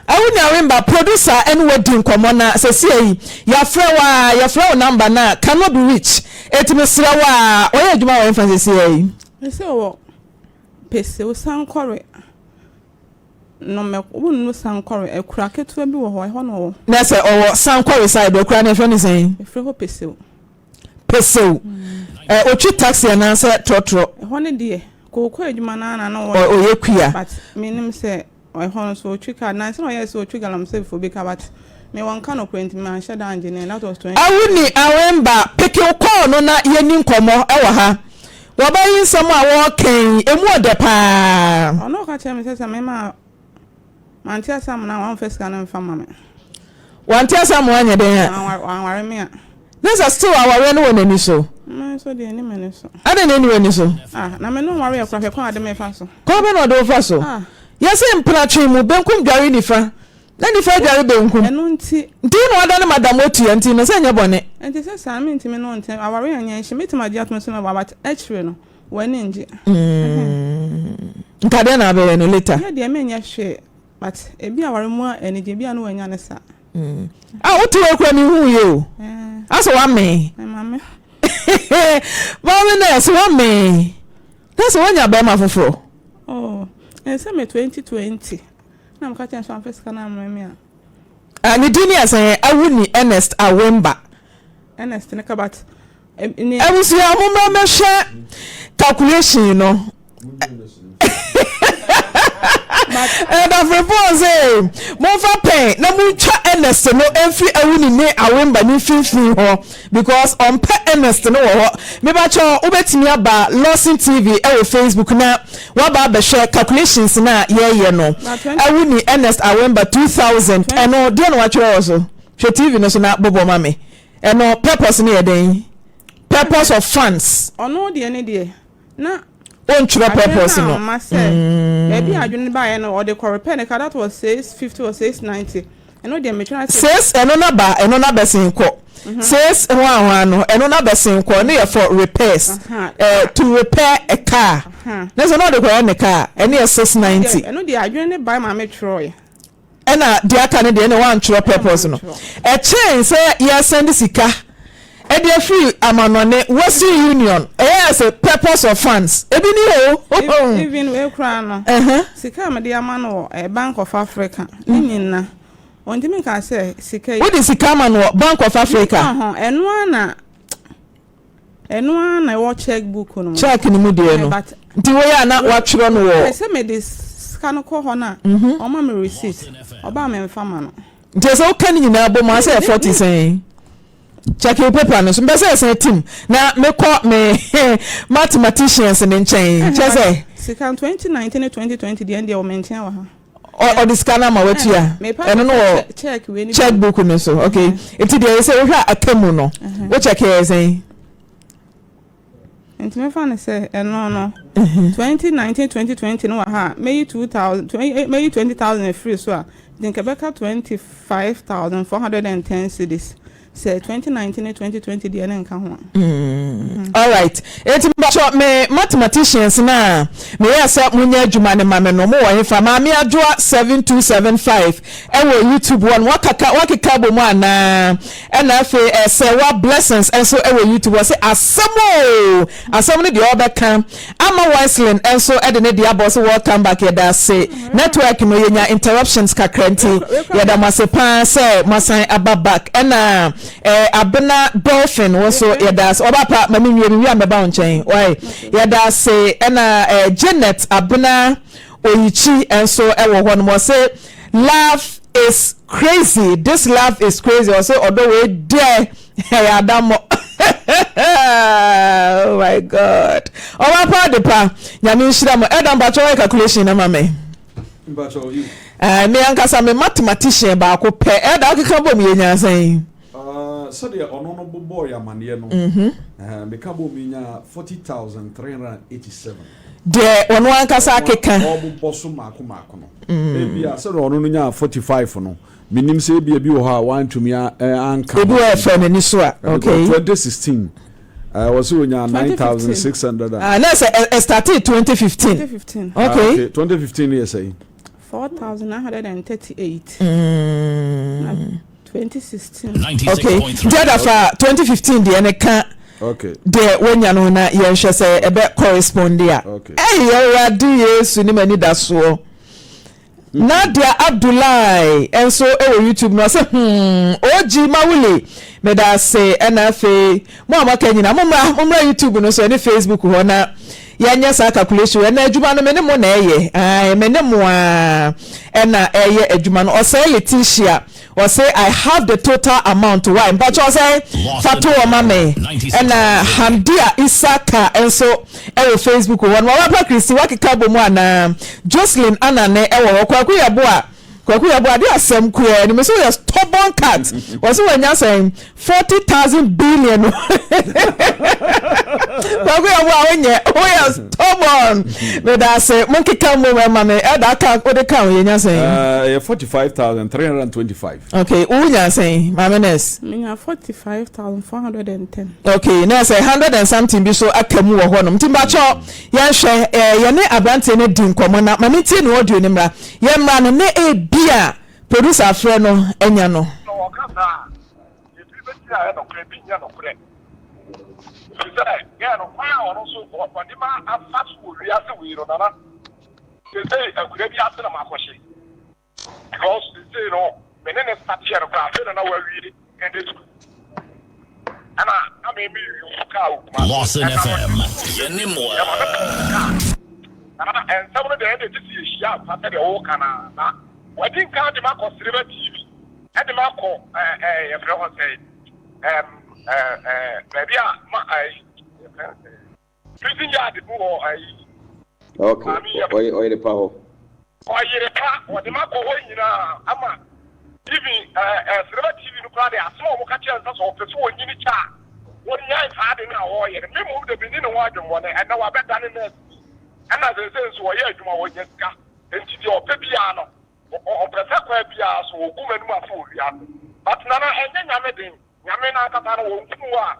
Awo nua Wimba, producer ɛne wo adi nkɔmmɔ na sɛsiɛ yi yɛafrɛ wo a yɛfrɛ wo number no a cannot be reach enti mesrɛ wo a ɔyɛ adwuma wɔ hefa sɛsiɛ yi? Mese ɔwɔ Pesew Sankɔre no mɛ wonnu Sankɔre akura ketewa bi wɔ hɔ ɛhɔ na ɔwɔ. Na sɛ ɔwɔ Sankɔre side akura no yɛfrɛ no sɛn? Yɛfrɛ hɔ Pesew. Pesew. Ɛ otwi taxi anaasɛ trɔtrɔ? Ɛhɔ no deɛ, kooko adwuma no ara na na ɔyɛ. Ɔyɛ kua. But menim sɛ ɛhɔ nso otwi car. Nansa na ɔyɛɛ sɛ otwi galamsey foɔ bi car but me wɔnka nokorɛ nti manhyɛ da angye no that was 20. Awuni Awemba, peke wo call no na yɛnni nkɔmmɔ wɔ ha. Wɔba yi nsɛm a wɔreka yi, ɛmu ɔdɛ paa. Ɔno ɔka kyerɛɛ me sɛ sɛ mema Mante ase amena a wamfa sika no mfa ma me. Wante ase ama wanyɛ dɛn a? Wanware me a. Na sɛ still awareɛ no wɔ n'ani so. Me nso deɛ ɛni m'ani so. Adɛn na ɛni w'ani so? Ah, na me ne wo wareɛ koraa hwɛ kwan a ɔde me fa so. Kwan bɛn na ɔde wo fa so? Ah. Yɛse mpena twe mu, benkum dware nifa, na nifa dware benkum. Ɛno nti. Nti wo na wadane madam otua nti no sɛ ɛnyɛ bɔne. Nti sɛ saa mentumi ne wo ntena, awareɛ nyɛ nhye, mɛtumi agye atom sɛ mɛware but akyire no. W'ani ngye. Mm. Nka deɛ na abɛyɛ no later. Yɛ deɛ menyɛ hwee but ebi aware mu a anigye ebi a no wanya ne sa. Mm. Ah, wote wɔ kura mi hu yɛ o. Eh. Asɛ wamee. Eh, maame. Maame na ɛsɛ wamee. Na sɛ wanya bɛrima foforɔ. Oh, ɛnsɛ me 2020. Na meka kyɛn so amfa sika no ammrɛ me a. Ah, ne din ne ɛsɛn Awuni Ernest Awemba. Ernest ne ka but Abusua mommra mmɛhwɛ calculation no. Elder Frimpong se momfa pɛn na montwa Ernest no mfiri Awuni ne Awemba ne mfimfini hɔ because ɔmpɛ Ernest no wɔ hɔ. Mebakyɛ wobɛtumi aba Lawson TV ɛwɔ Facebook na waba abɛhwɛ calculations no a yɛyɛ no. Awuni Ernest Awemba 2000 ɛno deɛ na watwerɛ wɔ so? Hwɛ TV no so na bobɔ ma me. Ɛno purpose no yɛ dɛn? Purpose of funds. Ɔno deɛ ne deɛ na. Wontwerɛ purpose no. Adwene no amma sɛ baabi a adwene no baeɛ no ɔde kɔ repair ne car that was 650 or 690 ɛno deɛ metwerɛ sɛ. Six ɛno na ba ɛno na bɛsen kɔ six hwan hwan no ɛno na bɛsen kɔ ɛno yɛ for repairs eh, to repair a car ne sɛ na ɔde kɔyɛ ne car ɛno yɛ 690. Ɛno deɛ adwene no bae maa metwerɛeɛ. Ɛna deɛ aka no deɛ ɛna wantwerɛ purpose no. Ɛkyɛn sɛ yɛsɛnde sika ɛde afiri amanɔne Western Union ɛyɛ sɛ purpose of funds ebi ni o. Even wei koraa no sika a mede ama no wɔ Bank of Africa ne nyina ɔntumi nka sɛ sika yi. Wode sika ama no wɔ Bank of Africa? Ɛno ara na. Ɛno ara na ɛwɔ check book no mu. Check no mu deɛ no. Nti woyɛ a na watwerɛ no wɔ. Sɛ mede sika no kɔ hɔ no a, ɔma me receipt. Ɔba a memfa ma no. Nti ɛsɛ woka ne nyinaa bɔ mu a sɛ yɛ 40 sɛn? Check wo paper no so. Mpɛ sɛ ɛsɛn tim na mekɔ me mathematicians no nkyɛn. Kyɛ sɛ. Sika no 2019 ne 2020 deɛ ɛndeɛ wɔ me nkyɛn wɔ ha. Ɔde sika no ama watua. Ɛno no wɔ check book no so. Okay. Nti deɛ sɛ wohwɛ a aka mu no, wo check yɛ sɛn? Nti mefa no sɛ ɛno no 2019 2020 no wɔ ha a mɛyi 2000 mɛyi 20,000 afiri so a nti nka ɛbɛka 25,410 cedis. Sɛ 2019 ne 2020 deɛ no nka ho a. Mm. Alright. Enti mpakyɛ me mathematicians no a meyɛɛ sɛ monyɛ adwuma no ma me no, mowɔ hefa? Maame Adwoa 7275 ɛwɔ YouTube hɔ no, wakaka wakeka abɔ mu anaa? Ɛna afei Sɛwa Blessings nso ɛwɔ YouTube hɔ sɛ asɛm o! Asɛm no deɛ ɔbɛka. Ama Wiselyn nso de ne deɛ abɔ sɛ welcome back yɛda ase. Network no yɛnya interruptions kakra nti yɛda mo ase paa sɛ moasan aba back. Ɛna eh, Abena Dolphin wo nso yɛda ase. Ɔba pa ma menwie mewie a mɛba wo nkyɛn. Wai yɛda ase. Ɛna eh, Janet Abena Oyichi nso wɔ hɔ nom ɔse love is crazy this love is crazy ɔse ɔdɔ wei deɛ Ɛyɛ adammɔ. Oh my God. Ɔba pa ade pa. Nyame nhyira mo. Ɛda mpakyɛ wɔyɛ calculation na ma me. Eh, me ankasa me mathematician baako pɛ. Ɛda akeka bom yɛ nyansa yi. Uh, sɛdeɛ ɔno no bobɔɔ yɛ amaneɛ no mhm. eh, meka bom menya 40387 deɛ ɔno ankasa akeka ɔbobɔ so maako maako no mm. ebia sɛdeɛ ɔno no nyaa 45 no Menim sɛ ebia ebi wɔ hɔ a wantumi anka. Ebi wɔ ɛfɛ n'ani so a. Okay. 2016 wɔ sɛ onya 9600. Ah, na sɛ ɛ started 2015. 2015. Okay. Ah, okay. 2015 yɛ sɛ. 4938. Mm. 2016. Okay. Nti ɛda fa 2015 deɛ ne ka. Okay. Deɛ wanya no na yɛnhwɛ sɛ ɛbɛ correspond a. Okay. Ɛyɛ Awurade Yesu ne m'ani da soɔ. Nadia Abdullahi nso wɔ YouTube no ɔsɛ hmm OG Mawuli meda ase ɛna afei mo a moaka nyina mommra mommra YouTube no so ɛne Facebook hɔ na yɛnyɛ saa calculation ɛna adwuma no me ne mo na ɛyɛ ae me ne mo a ɛna ɛyɛ adwuma no ɔsɛe Letitia Ɔse I have the total amount why mpakyɛ ɔsɛn fa to hɔ ma me ɛna Hamdia Isaka nso ɛwɔ Facebook hɔ no Wawapa Christy wakeka abɔ mu anaa Jocelyn Anane ɛwɔ hɔ Kwaku Yeboah Kwaku Yeboah ade asɛm koraa ni mese woyɛ stubborn cat ɔse wanya sɛn 40,000 billion Kwaku Yeboah wonyɛ woyɛ stubborn meda ase monkeka mmom ɛma me ɛda aka wode ka ho yɛnya sɛn ɛyɛ 45,325 okay wonya sɛn maame nurse menya 45,410 okay na sɛ 100 and something bi so aka mu wɔ hɔnom nti mpakyɛ yɛnhwɛ yɛne aberanteɛ no di nkɔmmɔ na ma mentie ne audio no mmra yɛmmra no ne ebia producer afrɛ no anya no Na ɔka saa a, ebi bɛtumi ayɛ nokorɛ, ebi nyɛ nokorɛ. Ɛfiri sɛ, girl no, kwan a ɔno nso ɔde ma afa so wɔ wiase wei no, Nana, seesei akuraa bi ase na makɔhye. Because seesei no, me ne no starteɛ no koraa, afei na na wawie secondary school. Ɛna na me me use kaa wɔ Kumasi. Lawson Ɛna FM, ɔde yɛne mo yɛma me a. kaa. Nana, nsɛm no deɛ ɛde gye sɛ yɛhyia ampa sɛdeɛ woka no a, na wadi nkan de makɔ Siriba TV. Ɛde me akɔ ɛɛ ɛɛ yɛfrɛ hɔ sɛ ɛɛm ɛɛ ɛɛ baabi a ma ɛɛ yɛfrɛ no sɛ prison yard mu hɔ ɛyi. Okay, Maame yɛ ɔyɛ ɔyere pa hɔ. Ɔyere pa wɔde me akɔ hɔ nyinaa ama even ɛɛ ɛɛ Silver TV no koraa de asɛm a wɔka kyerɛ no sɛ sɛ ɔpɛ sɛ ɔnyini kyɛ a wɔnyae saa ade no a. a ɔreyɛ no, me mmom de menni ne ho adwemmɔne. Ɛnnɛ wabɛdane nɛɛseni, ɛnna seesei nso ɔyɛ adwuma, ɔnya sika. Enti deɛ ɔpɛ biara no, ɔpɛ sɛ kwan biara so ɔgu m'anim ase wɔ wiase. But Nana, ɛnyɛ Nyame den. Nyame no ankasa no, ɔnkum wo a,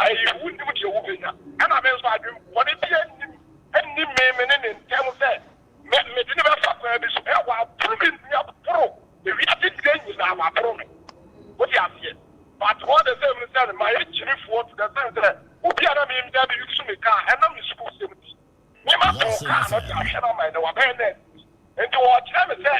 ayi, wonnim deɛ wobɛnya. Ɛnna me nso adwemmɔne biara nnim, nni me, me ne ne ntam sɛ Me, mede no bɛfa kwan bi so. Ɛ, waboro me nua boro. Ewiase deɛ nyinaa waboro me. Wote aseɛ? But all the same no sɛ mayɛ gyimifoɔ to the sense sɛ obi a na me me me use me car ɛnam ne sukuu sɛm nti me ma tɔn car no de ahwɛ no ama ɛnɛ wabɛyɛ nurse bi. Nti wɔkyerɛ me sɛ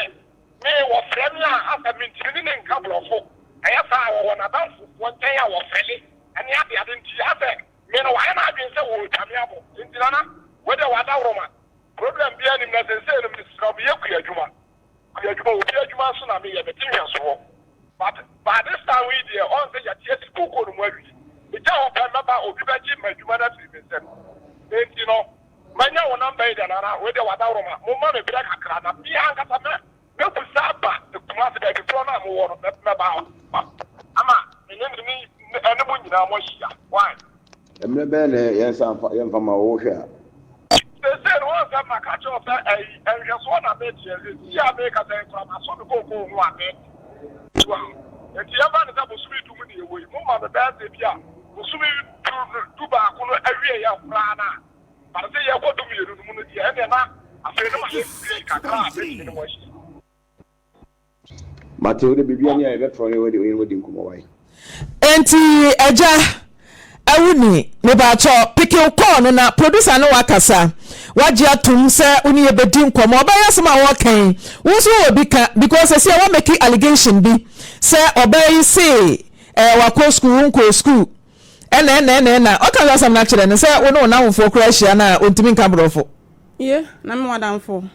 me wɔfrɛ me a asɛ mentumi ne ne nka borɔfo. Ɛyɛ saa a wɔwɔ n'adamfofoɔ nkyɛn a wɔfɛle ɛne adeade nti asɛ me no wayɛ n'adwene sɛ wɔretwa me abɔ. Nti Nana wei deɛ wadaworoma. Problem biara nnim na seesei no mesrɛ wo meyɛ kuadwuma kuadwuma obi adwuma nso na meyɛ mete nhwɛsoɔ but by this time yi deɛ ɔn sɛ yɛte asi kookoo no mu awie megya hɔ pɛ mɛba obi bɛgye m'adwuma no afiri me nsam enti no manya wo number yi deɛ Nana wei deɛ wadaworoma momma me berɛ kakra na me ankasa mɛ Mɛbusa aba Kumasi baabi korɔ no a mowɔ no mɛba hɔ ama me ne ne ne mo nyinaa moahyia. Why? Mmerɛ bɛn na yɛnsa mfa yɛmfa ma wo wohwɛ a? Seesei no woahu sɛ maka akyerɛ wo sɛ ɛyi nhwɛsoɔ na meteɛ seesei a merekasa yi koraa maso me kookoo ho a mete. So wahu? Enti yɛmfa no sɛ bosome du mu na yɛwɔ yi, moma me bɛyɛ sɛ bi a bosome du no dubaako no awieeɛ koraa no a, But sɛ yɛkɔ dumienu no mu no deɛ, ɛnneɛ na afei no mayɛ free kakra a mɛtumi ne mo ahyia. Mate, wode biribi ani a yɛbɛfrɛ wo ne wo adi nkɔmmɔ wae. Enti agya Awuni mepakyɛw peke wo call no na producer ne wo akasa wagye atom sɛ wo ne yɛ bɛdi nkɔmmɔ ɔbaa yi asɛm a ɔɔka yi wo nso wowɔ bi ka because sɛsi a wa make allegation bi sɛ ɔbaa yi se eh, wakɔ school wo nkɔɔ school Ɛna ɛna ɛna ɛna ɔka saa asɛm no akyerɛ no sɛ wo ne wo nnamfofoɔ koraa hyia no a ɔntumi nka borɔfo. Ye, na me w'adamfo.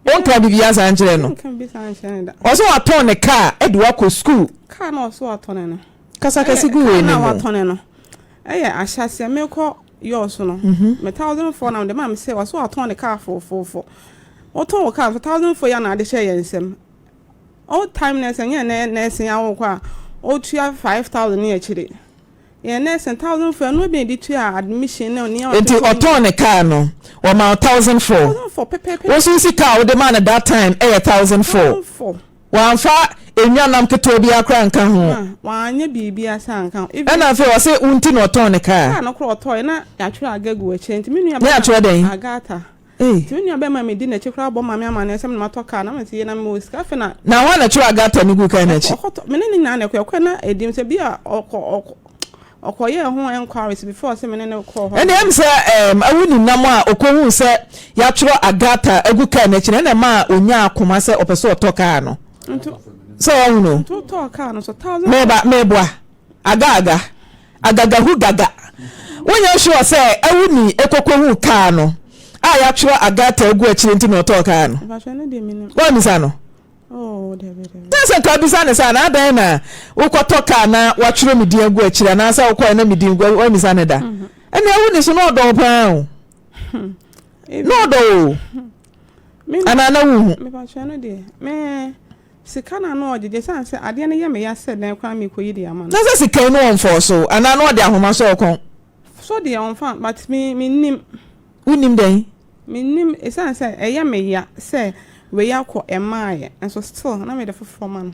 Wonka biribiara saa nkyerɛ no. Menka biribi saa nkyerɛ no da. Ɔsɛ watɔn ne kaa de wakɔ sukuu. Kaa na ɔsɛ watɔne no. Kasa kɛse gu wei ne mu. Kaa na watɔne no. Ɛyɛ ahyɛaseɛ mekɔ yɔɔ so no. Me 1004 na mede maa me sɛ ɔsɛ watɔn ne kaa fofoofo. Wotɔn wo kaa nso 1004 yi a na ade hyɛ yɛn nsam. Old time nursing ɛnyɛ nnɛ nursing a wokɔ a wotua 5000 ne akyire. Yɛn nursing 1004 ɛno bi na yɛde tua admission ne nneɛma Nti ɔtɔn ne car no wɔma wo 1004. 1004 pɛpɛɛpɛ. Wo nso wo sika a wode maa no that time ɛyɛ 1004. 1004. Wamfa enwanam ketewa biara koraa anka ho. Ma wanyɛ biribiara sɛ anka ho. Even Ɛna afei ɔse wo nti na ɔtɔn ne car. Car no koraa ɔtɔeɛ na yɛatwerɛ Aga gu akyire nti me nua Na yɛatwerɛ dɛn? Agatha. Ei. Nti me nua bɛɛma a medi n'akyi koraa bɔ maame amaneɛ sɛ me na matɔ car na mese yie na mewɔ sika afei na. Na hwan na ɛtwerɛ Agatha no guu car no akyi? Ɔkɔtɔ me ne ne nyinaa na ɛkɔ yɛkɔɛ na ɛdim sɛ bi a ɔkɔ ɔkɔ ɔkɔyɛɛ ho enquiries before sɛ me ne no kɔɔ hɔ. Ɛnna ɛm sɛ ɛɛm awu ne nam a ɔkɔhuu sɛ yɛatwerɛ Agatha agu car no akyi no ɛnna ɛmaa ɔnyaa akoma sɛ ɔpɛ sɛ ɔtɔ car no. Nti Sɛ woahunu? nti wotɔɔ car no so thousand. Meba meboa. Aga aga. Agagahu gaga. Wonyɛ sure sɛ Awuni ekokohuu kaa no a yɛatwerɛ Agatha agu akyire nti na ɔtɔɔ kaa no? Woammisa no? Sɛ sɛ nka wobisa no sɛ anaa adɛn na wokɔtɔ kaa na woatwerɛ me din agu akyire anaasɛ wokɔɛ na me din gu woammisa no da? Ɛnna Awuni so na ɔdɔ wo paa o. Na ɔdɔ wo o. Anaa na wonhu? Sika no a na ɔgyegye, ɛsiane sɛ adeɛ no yɛ me ya sɛ dɛn koraa merekɔyi de ama no. Na sɛ sika yi no ɔmfɔɔ so anaa na ɔde ahoma sɔ wo kɔn? So deɛ ɔmfa, but me mennim. Wonnim dɛn? Mennim, ɛsiane sɛ ɛyɛ me ya sɛ wei akɔ ɛmaaeɛ, nso still na mede foforɔ ma no.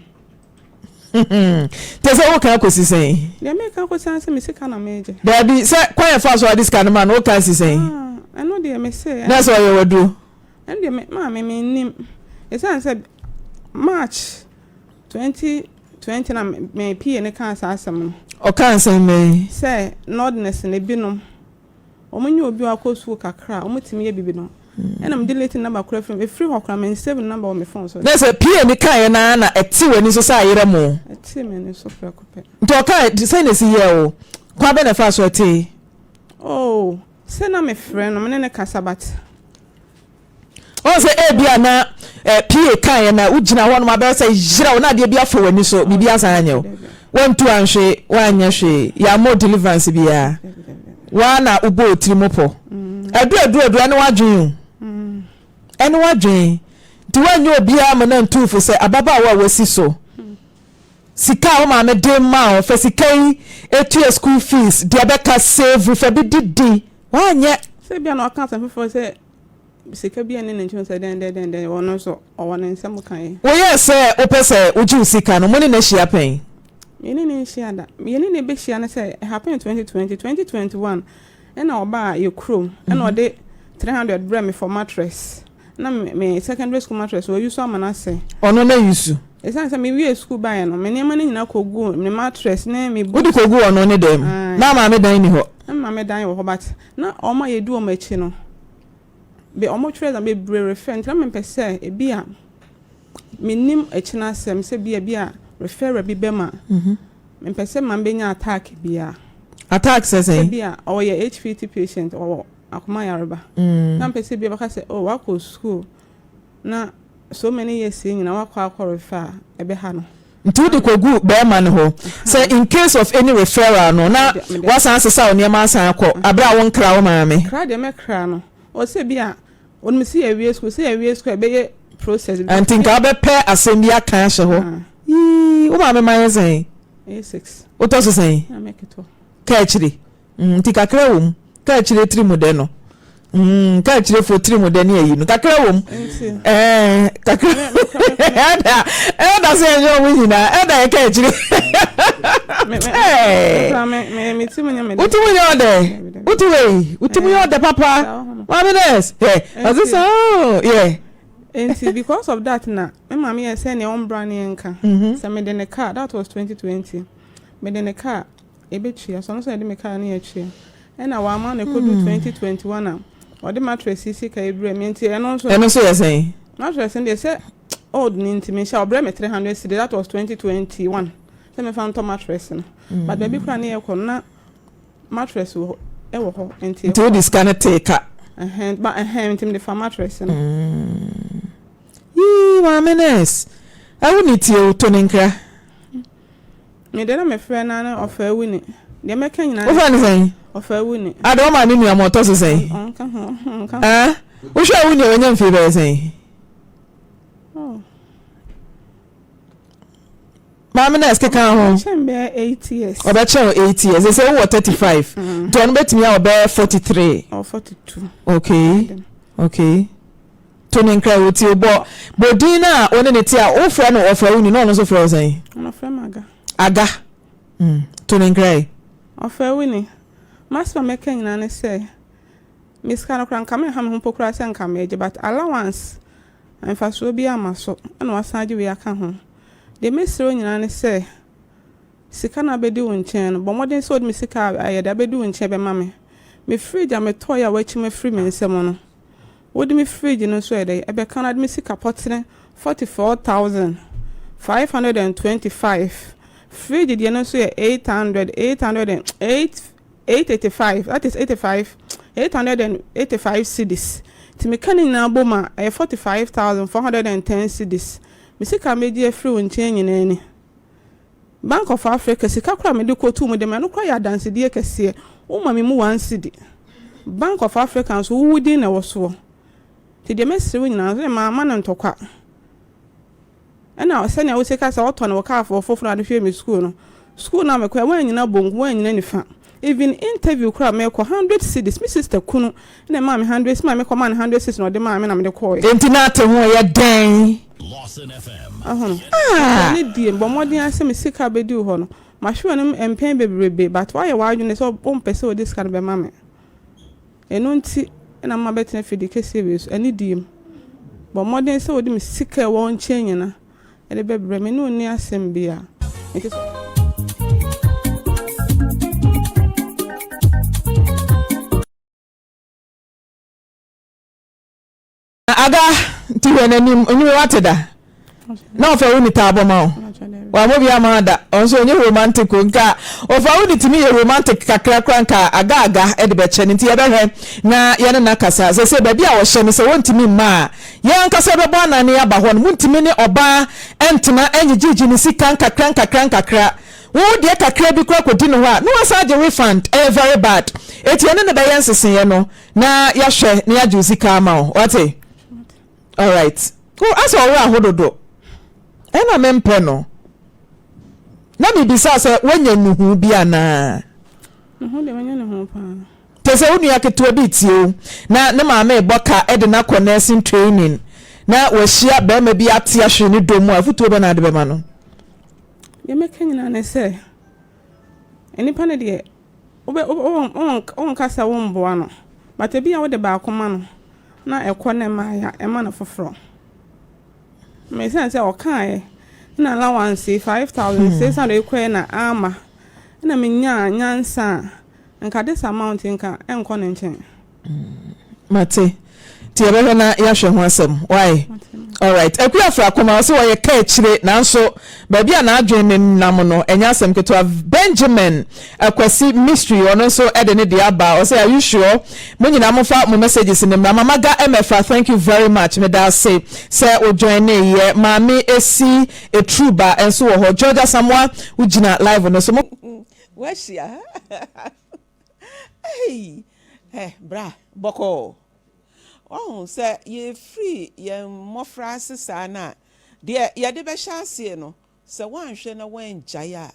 Kyerɛ sɛ woka akɔsi sɛn? Deɛ meka akɔsi ara ne sɛ me sika na meregye. Daabi, sɛ kwan a ɛfaa so a wode sika no maa no, woka asi sɛn? Ah, ɛno deɛ mese. Na sɛ ɔyɛ w'aduro? Ɛno deɛ me maame mennim. Ɛsiane sɛ March 2020 na me PA no kaa saa asɛm no. Ɔkaa nsɛm bɛn? Sɛ Nordness no ebinom, wɔn nyɛ obi a wakɔ sukuu kakra a, wɔtumi yɛ biribi no. Ɛna me delete number koraa firi mu. Ɛfiri hɔ koraa me nsave number wɔ me phone so. Na sɛ PA no kaeɛ no ara na ɛte w'ani so sɛ ayerɛ mo? Ɛtee m'ani so prɛko pɛ. Nti ɔkae, sɛn na ɛsi yɛɛ wo? Kwan bɛn na ɛfaa so ɛtee? Oh, sɛ na mefrɛ no, me ne no kasa but. Ɔn sɛ ebia na eh, PA kaeɛ na wogyina hɔ nom abɛyɛ sɛ yerɛw na adeɛ bi afɔ w'ani so, biribi asan anyɛ wo. Wantu anhwe, woanyɛ hwee, yɛammɔ deliverance biara. Woa na wobɔ wo tiri mu pɔ. Adu adu adu ɛne w'adwene o. Ɛne w'adwene. Nti woanyɛ obiara ma no antu wo fo sɛ ababaawa a wasi so. Sika a wo maame de ma wo, fa sika yi tua school fees, deɛ ɛbɛka save, fa bi didi. Woanyɛ. Sɛ ebia na ɔka asɛm foforɔ sɛ sika bi nni ne nkyɛn sɛ dɛn dɛn dɛn dɛn, ɔno nso ɔwɔ ne nsɛm ka yi. Woyɛɛ sɛ wopɛ sɛ wogye wo sika no, mo ne no ahyia pɛn? Me ne no nhyia da. Yɛne no bɛhyia ne sɛ, it happened 2020, 2021 ɛna ɔbaa yɛ kurom ɛna ɔde 300 brɛɛ me for mattress. Na me me secondary school mattress wɔ use ama no asɛe. Ɔno na use. Ɛsiane sɛ me wiee school baeɛ no, me nneɛma no nyinaa kɔguu me mattress ne me books. Wode kɔguu ɔno ne dan mu? Ae. Na maame dan nni hɔ? Na me maame dan wɔ hɔ but na wɔn a yɛdi wɔn akyi no, be wɔn twerɛ exam bebree refer nti na mempɛ sɛ ebi a mennim akyi no asɛm sɛ bi a bi a referral bi bɛma mempɛ sɛ maame bɛnya attack biara. Attack sɛ sɛn? Sɛ bi a ɔyɛ HPT patient ɔwɔ akoma yareba. Na mepɛ sɛ bi a bɛka sɛ oh wakɔ school na so many years yi nyinaa wakɔ akɔ refer a ɛbɛha no. Nti wode kɔgu bɛɛma no hɔ sɛ in case of any referral no na wasan asesa wo nneɛma asan akɔ aberɛ a wonkra wo maame. Kra deɛ mɛkra no ɔsɛ bi a onim sɛ yɛawie school sɛ yɛawie school a ɛbɛyɛ process bi. Nti nka wobɛpɛ asɛm bi aka ahyɛ hɔ. Yii wo maame ma yɛ sɛn? Ɛyɛ 6. Wotɔ so sɛn? Na mɛketewa. Ka akyire. Mm, nti kakra wɔ mu. Ka akyire tiri mu dɛ no. Mm, ka akyirefoɔ tiri mu dɛ ne ayi no. Kakra wɔ mu. Ɛɛ, kakra. Ɛda, ɛda sɛ ɛnyɛ ɔmo nyinaa. Ɛda yɛ ka akyire. Wotu mu nyɛ ɔdɛ. Wotu wei. Wotu mu nyɛ ɔdɛ papa. Maame nurse. Yɛ, ɔsi sɛ, oh, yɛ. Nti because of that na me maame yɛ sɛ nea ɔmbra ne yɛnka. Sɛ mede ne car, that was 2020. Mede ne car Yɛbɛtua. So ɔno nso na ɛde me kaa ne yɛatua. Ɛna wama no kɔdu 2021 a ɔde mattress yi sika yi brɛɛ me nti ɛno nso. Ɛno nso yɛ sɛn? Mattress no deɛ sɛ old no nti menhyɛ ɔbrɛ me 300 cedis that was 2021 sɛ memfa ntɔ mattress no. But baabi koraa ne yɛkɔ no na mattress wɔ ɛwɔ hɔ nti. Nti wode sika no tee ka? Ɛhɛn ba ɛhɛn nti mede fa mattress no. Yii maame nurse ɛwo ne tie o to ne nkra. Me deɛ na me frɛ no ara ne Ɔfɛɛwuni. Deɛ mɛka nyinaa ne. Wofrɛ no sɛn? Ɔfɛɛwuni. Ada wo maame nua ma ɔtɔ so sɛn? Ɔnka ho, ɔnka ho. Ah, wohwɛ a wo nua wanya mfie bɛyɛ sɛn? Oh. Maame nurse keka ho. Ɔbɛkyɛn bɛyɛ 8 years. Ɔbɛkyɛn wo 8 years. Ɛsɛ wowɔ 35. Mm. Nti ɔno bɛtumi a ɔbɛyɛ 43. Ɔwɔ 42. Okay. Okay. To ne nkra wɔ tie bɔ bɔ din no a wo ne no te a wo frɛ no ɔfrɛ wo ni na ɔno nso frɛ wo sɛn? Ɔno ɔfrɛ me Aga. Aga mm to ne nkra yi. Ɔfrɛ wo ni. M'asɛm a mɛka nyinaa ne sɛ me sika no koraa nka menha me ho mpo koraa sɛ nka megye but allowance mfasoɔ biara mma so ɛna wasan agye wei aka ho. Deɛ mɛsrɛ wo nyinaa ne sɛ sika no a abɛdi wo nkyɛn no bɔ mmɔden sɛ wode me sika a ayɛ dɛ abɛdi wo nkyɛn bɛma me. Me fridge a metɔeɛ a woakyim afiri me nsam no Wode me fridge no nso yɛ dɛn? Ɛbɛka no ade me sika pɔtene 44,525. Fridge deɛ no nso yɛ 800, 800 and, 8, 885, that is 85, 885 cedis. Nti meka ne nyinaa bom a, ɛyɛ 45,410 cedis. Me sika a mɛgye afiri wo nkyɛn nyinaa ni. Bank of Africa sika koraa a mede kɔtoo mu de ma ɛno koraa yɛ adansedie kɛseɛ. Woma me mu one cedi. Bank of Africa nso wo wo din na ɛwɔ soɔ. Nti deɛ mɛsrɛ wo nyinaa nso mamma no ntɔkwa. Ɛna sɛnea wose ka sɛ ɔtɔ ne wo kaa foforɔ a de hwɛ me school no, school no a mekɔɛ woannyina bonkum woannyina nifa. Even interview koraa a mekɔ hundred cedis me sister kunu na ɛmaa me hundred cedis ma mekɔ maa no hundred cedis na ɔde maa me na mede kɔɔɛ. Enti na ate ho yɛ dɛn? Ahunu. Ah! Ɛne die, bɔ mmɔden ara sɛ me sika bɛdi wo hɔ no. Mahwɛ w'anim mpɛn bebrebe but woayɛ w'adwene sɛ wompɛ sɛ wode sika no bɛma me. Ɛno nti na mama bɛtena afidie kɛseɛ wei so, anidie mu. Bɔ mmɔden sɛ wode me sika a ɛwɔ wo nkyɛn nyina de bɛbrɛ me ne wo nni asɛm biara. Nti sɛ. Ada nti hwɛ n'anim onyimi wate da na ɔfa wo ni taa bɔ ma wo wamɔ bi ama da ɔnso ɔnyɛ romantic o nka ɔfa wo ni tumi yɛ romantic kakra kora nka aga aga de bɛkyɛ no nti yɛbɛhwɛ na yɛne no akasa sɛ sɛ baabi a ɔhyɛ no sɛ wɔntumi mma a yɛn ankasa bɛbɔ anane aba hɔ no montumi ne ɔbaa ntena ɛnyegyegye ne sika nkakra nkakra nkakra wo deɛ kakra bi kora kɔdi ne hɔ a na wasan agye refund ɛyɛ very bad eti ɛne ne bɛyɛ nseseeɛ no Na yɛahwɛ na yɛagye wo sika ama wo wate alright wo asɛ ɔwerɛ aho dodo ɛna mempɛ no. Na mebisa sɛ woanya nnuhu bi anaa? Nnuhu deɛ manya nnuhu paa. Kyerɛ sɛ wo nua ketewa bi retie wo na ne maame rebɔ ka de no akɔ nursing training na wahyia barima bi ate ahwe ne dɔ mu a, afotuo bɛn na wode bɛma no? Deɛ mɛka nyinaa ne sɛ, nnipa no deɛ, wobɛ wonka sɛ womboa no, but ebi a wode baako ma no na ɛkɔ na ɛma a, ɛma no foforɔ. Ma esiane sɛ ɔkaeɛ na allowance yi 5600 kɔɛ na amma na menyaa nyansa a nka this amount yi nka ɛnkɔ ne nkyɛn. Mate. Nti yɛbɛhwɛ na yɛahwɛ ho asɛm. Why? Alright. Akua Afrakoma ɔse ɔyɛ ka akyire nanso baabi a n'adwene ne nam no ɛnyɛ asɛm ketewa. Benjamin Akwasi Mystery ɔno nso de ne deɛ aba ɔse are you sure? Mo nyinaa momfa mo messages no mmra. Mama Ga Emefa thank you very much meda ase sɛ wo joinee yɛ. Maame Esi Etruba nso wɔ hɔ. George Asamoah wo gyina live no so. Mo. Wahyia Ei eh bra bɔkɔɔ. Wahu sɛ yɛfiri yɛn mmɔfraase saa no a, deɛ yɛde bɛhyɛ aseɛ no, sɛ woanhwɛ na woangyae a,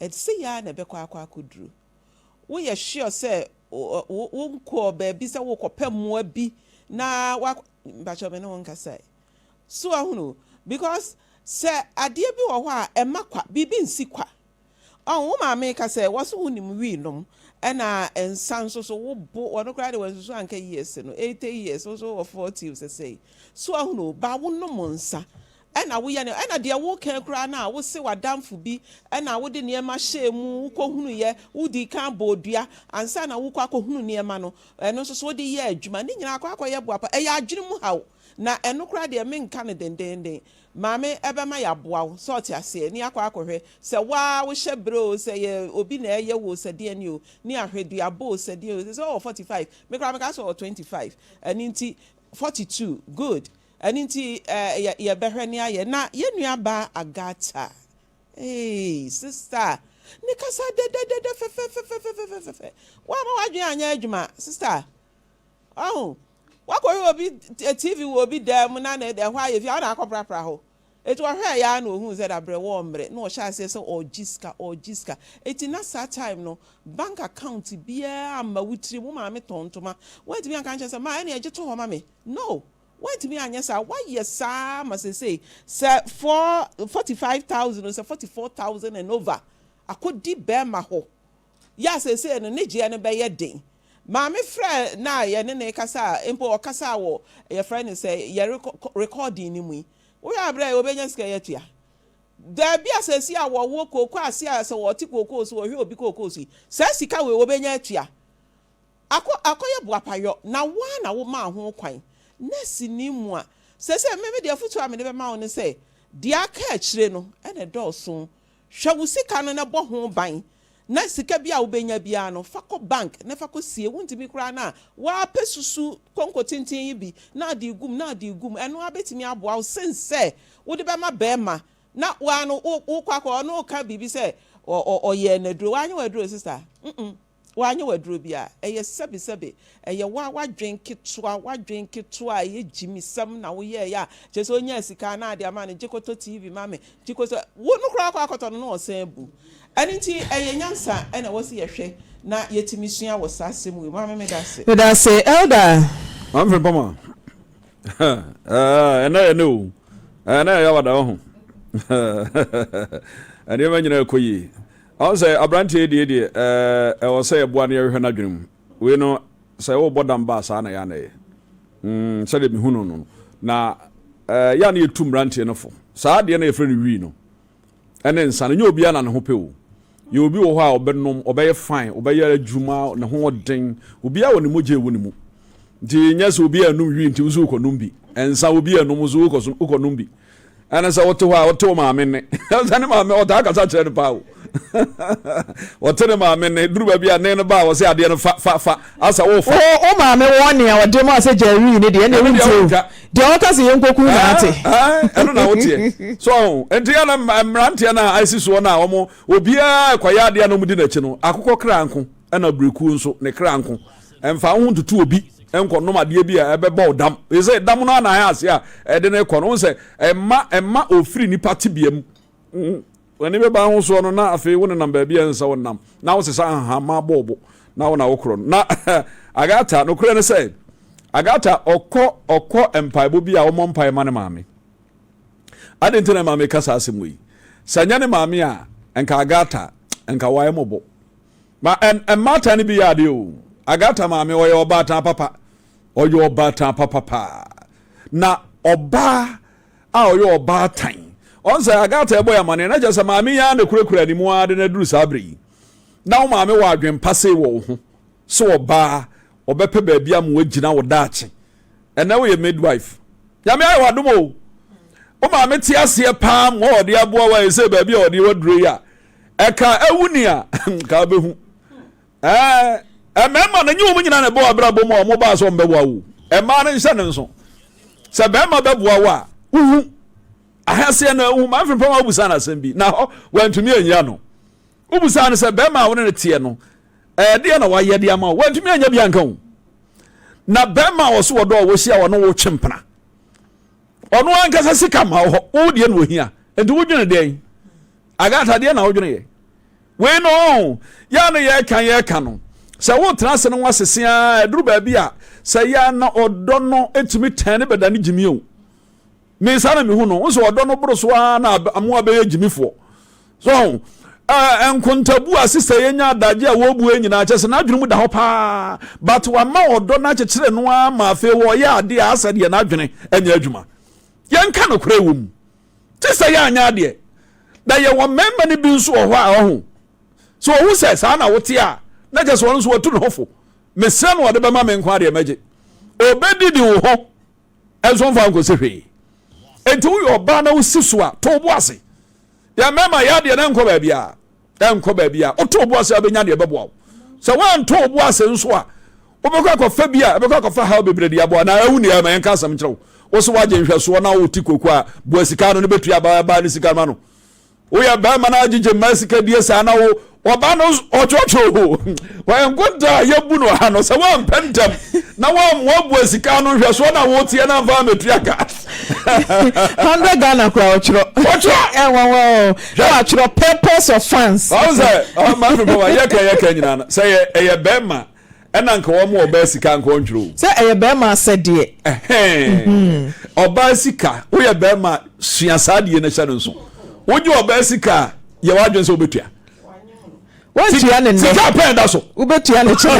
ɛte sɛ yei ara na ɛbɛkɔ akɔ akɔduru. Woyɛ sure sɛ wonkɔɔ baabi sɛ worekɔpɛ mmoa bi na woakɔ, mpakyɛw me ne wo nkasa ɛ. So wahunu? Because sɛ adeɛ bi wɔ hɔ a ɛma kwa, biribi nsi kwa. Ɔn, wo maame ka sɛ wɔse wonim wii nom, ɛna nsa nso so wo bo, ɔno koraa deɛ wansusu anka years no, 80 years, wo nso wowɔ 40 sesei. So wahunu o, ba wonom nsa, ɛna woyɛ ne, ɛna deɛ woka koraa no a wose w'adamfo bi ɛna wode nneɛma hyɛɛ mu, wokɔhunuiɛ, wodii kan bɔɔ dua ansa na wokɔ akɔhunu nneɛma no, ɛno nso so wode yɛɛ adwuma, ne nyinaa akɔ akɔyɛ boapa, ɛyɛ adwene mu haw, na ɛno koraa deɛ menka no dendeenden. Maame ɛbɛma yɛaboa wo, sɛ ɔte aseɛ, ne yɛakɔ akɔhwɛ sɛ wo ara wohyɛ berɛ oo, sɛ ɛyɛ obi na ɛyɛ wo oo, sɛ deɛn ni oo, ne ahwɛ duabɔ oo, sɛ deɛn oo, sɛ ɔwɔ 45, me koraa mekaa sɛ ɔwɔ 25, ɛno nti 42, good, ɛno nti eh, yɛbɛhwɛ ne ayɛ. Na yɛn nua baa Agatha, eei, sister, ne kasa dɛdɛdɛdɛ fɛfɛfɛfɛfɛfɛfɛ, woamma w'adwene anyɛ adwuma, sister, Wahu? Woakɔhwɛ obi TV wɔ obi dan mu na ne ɛhɔ ayɛ fi a, wo na akɔprapra hɔ. Enti ɔhwɛeɛ ara na ɔhuu sɛ dabrɛ wɔ mmerɛ na ɔhyɛɛ aseɛ sɛ ɔregye sika, ɔregye sika. Enti na saa time no, bank account biara amma wo tirim, wo maame tɔn ntoma, woantumi anka ankyerɛ sɛ, ma ɛnneɛ gye to hɔ ma me. No! Woantumi anyɛ saa. Woayɛ saa ara ma seesei sɛ four, 45,000 o, sɛ 44,000 and over akɔdi barima hɔ. Yɛ a seesei no ne gyeɛ no bɛyɛ den. Maame frɛɛ no a yɛne no rekasa a mpo ɔkasaa wɔ yɛfrɛ no sɛ yɛ recording no mu yi. Wohwɛ a berɛ a ɔbɛnya sika yi atua? Baabi a seesei a wɔwɔ kooko ase a sɛ wɔte kooko so wɔhwɛ obi kooko so yi, saa sika wei wɔbɛnya atua? Akɔ akɔyɛ boapayɔ na wo ara na womaa ho kwan. Nɛɛseni mua. Seesei me me deɛ afotuo a mede bɛma wo ne sɛ deɛ aka akyire no na ɛdɔɔso. Hwɛ wo sika no na bɔ ho ban, na sika bi a wobɛnya biara no, fa kɔ bank na fa kɔsie. Wontumi koraa no a, wo ara pɛ susu konko tenten yi bi na de regu mu, na de regu mu. Ɛno ara bɛtumi aboa wo sen sɛ wode bɛma barima na wo ara no wokɔ akɔ, ɔno reka biribi sɛ ɔyɛɛ no aduro. Wanyɛ wo aduro, sister. Mm-mm. Wanyɛ wo aduro biara. Ɛyɛ sɛbesɛbe, ɛyɛ wo ara w'adwene ketewa, w'adwene ketewa a ɛyɛ gyimisɛm na woyɛeɛ a, kyerɛ sɛ ɔnyaa sika na ade ama no, gye kɔtɔ TV ma me, gye kɔtɔ, wo no koraa kɔ akɔtɔ no na ɔsan bu. Ɛno nti ɛyɛ nyansa na ɛwɔ sɛ yɛhwɛ na yɛtumi sua wɔ saa asɛm wei mu. Maame meda ase. Meda ase Elder. Maame Frimpong ɛnɛ yɛ ne o ɛnɛ yɛ yawada ɔho nneɛma nyinaa ɛkɔ yie. Ɔn sɛ abranteɛ yi deɛ deɛ ɛɛ ɛwɔ sɛ yɛboa no yɛhwehwɛ n'adwene mu. Wei no sɛ wobɔ dam ba a saa na ɛyɛ a na ɛyɛ. Mm, sɛdeɛ mehu no no na ɛɛ yɛ a na yɛtu mmeranteɛ no fo. Saa adeɛ no yɛfrɛ no wii no ɛne nsa no nyɛ obiara na ne ho pɛ o. Yɛ obi wɔ hɔ a ɔbɛnom, ɔbɛyɛ fine, ɔbɛyɛ adwuma, ne ho ɔden. Obiara wɔ ne mogya ɛwɔ ne mu. Nti nyɛ sɛ obi anum wii nti wo nso wokɔnom bi. Nsa obi anum nso wokɔnom bi. Ɛne sɛ wote hɔ a wote wo maame nne. Sɛ ne maame ɔtaa kasa kyerɛ no paa o. Ɔte ne maame nne duru baabi a ne no ba a ɔsɛ adeɛ no fa fa fa asa wo fa. Wo wo maame wɔ nea ɔde ma sɛ gya wii ne deɛ ɛne wontie o. Deɛ ɔka sɛ yɛnkɔku na ate. Ɛno na woteɛ. So ɔho nti yɛ na mmeranteɛ no a asi soɔ no a wɔn obiara kɔyɛ adeɛ na wɔn di n'akyi no akokɔ kra nko ɛna birekuo nso ne kra nko. Mfa wo ho ntoto obi nkɔnom adeɛ bi a ɛbɛbɔ wo dam. Ɛsɛ dam no ana ayɛ ase a ɛde no kɔ no. Wohu sɛ ɛma ɛma ofiri nipa tebea mu. W'ani bɛba ho soɔ no na afei wonenam baabi a ɛnsɛ sɛ wonam, na wosesa nhahamma bɔ wo bo, na wo na wokorɔ no. Na Agatha, nokorɛ ne sɛ, Agatha ɔkɔ ɔkɔ mpaebɔ bi a ɔmmɔ mpaeɛ ma ne maame. Adɛn nti na maame ka saa asɛm wei? Sɛ ɛnyɛ ne maame a, nka Agatha, nka wayɛ mmɔbɔ. Ma mmaatan no bi yɛ adeɛ o. Agatha maame, ɔyɛ ɔbaatan papa. Ɔyɛ ɔbaatan papa paa. Na ɔbaa a ɔyɛ ɔbaatan. Ɔn sɛ Agatha ɛbɔ yɛ amaneɛ na kyerɛ sɛ maame yi ara na kurakura ne mu ara de no aduru saa berɛ yi. Na wo maame wɔ adwempa sei wɔ wo ho sɛ ɔbaa ɔbɛpɛ baabi ama wagyina wo daakye. Ɛnɛ woyɛ midwife. Nyame ayɛ w'adom o. Wo maame te aseɛ paa mmoa ɔde aboa wo a ɛsɛ baabi a ɔde waduro yi a ɛka awu ni a nka wobɛhu. Ɛɛ mmarima no nye wɔn nyinaa na ɛbɔ abrabɔ mu a wɔn baa sɛ wɔn bɛboa wo. Mmaa no nhyɛ ne nso. Sɛ bɛrima bɛboa wo a wohu ahaseɛ no ehu maa mfimfam a wobusa no asɛm bi na hɔ wantumi anyia no. Wobusa no sɛ bɛrima a wo ne no teɛ no ɛdeɛ na wayɛ de ama wo wantumi anya bi anka wo. Na bɛrima a ɔso wɔdɔ a wɔhyia wɔne wo twe mpena. Ɔno ankasa sika ma wo hɔ wo deɛ na ohia nti wodwene dɛn? Agatha deɛ na wodwene yɛ. Wei no, yɛ a na yɛreka yɛreka no, sɛ wotena ase no wasese ara ɛduru baabi a sɛ yɛ a na ɔdɔ no tumi tɛn ne bɛda ne gyimi o. Me saa na mehu no, wo sɛ ɔdɔ no boro so ara na amoa bɛyɛ gyimifoɔ. So ɛɛ nkontabu a sista yɛnya adagye a wɔbu yɛ nyinaa kyɛ sɛ n'adwene mu da hɔ paa but wama ɔdɔ no akyekyere no ara ma afei wɔyɛ adeɛ a asɛ deɛ n'adwene nyɛ adwuma. Yɛnka nokorɛ wɔ mu. Te sɛ yɛanyɛ adeɛ. Na yɛwɔ mmarima no bi nso wɔ hɔ a ɔho. Sɛ ɔhu sɛ saa na wote a, na kyerɛ sɛ ɔno nso watu ne ho fo. Mesrɛ no ɔde bɛma me nko adeɛ mɛgye. Ɔbɛdidi wo ho nso mfa nkɔsi hwee. Enti woyɛ ɔbaa na wosi so a, to wo bo ase. Yɛn mmarima yɛ adeɛ na ɛnkɔ baabiara. Ɛnkɔ baabiara. Woto wo bo ase a wobɛnya deɛ ɛbɛboa wo. Sɛ woanto wo bo ase nso a, wobɛkɔ akɔfa bi a ɛbɛkɔ akɔfa haw bebree de aboa na awu nea ɛma yɛnka asɛm nkyerɛ wo. Wo so woagye nhwɛsoɔ na wote koko a, boa sika no no bɛtua baa baa ne sika no ma no. Woyɛ bɛrima na agyegye mmaa sika die saa na wo ɔba no ɔtwɔtwɔ o. Wɔyɛ nkonta a yɛbu no ha no sɛ woampɛ ntɛm na woammoaboa sika no nhwɛsoɔ na woteɛ na amfa amɛtua ka. 100 Ghana kora ɔtwerɛ. Ɔtwerɛ. Ɛnwanwa o. Na watwerɛ purpose of funds. Ɔn sɛ ɔma mi papa yɛka yɛka nyinaa no sɛ yɛ ɛyɛ bɛrima ɛna nka wɔn ɔbaa sika nka ɔntwerɛ o. Sɛ ɛyɛ bɛrima asɛdeɛ. Ɛhɛn ɔbaa sika woyɛ bɛrima sua saa adeɛ no hyɛ no nso wogye ɔbaa sika a yɛ w'adwene sɛ wobɛtua. Wantua ne nnɛ. Sika pɛn da so. Wobɛtua ne kyɛ.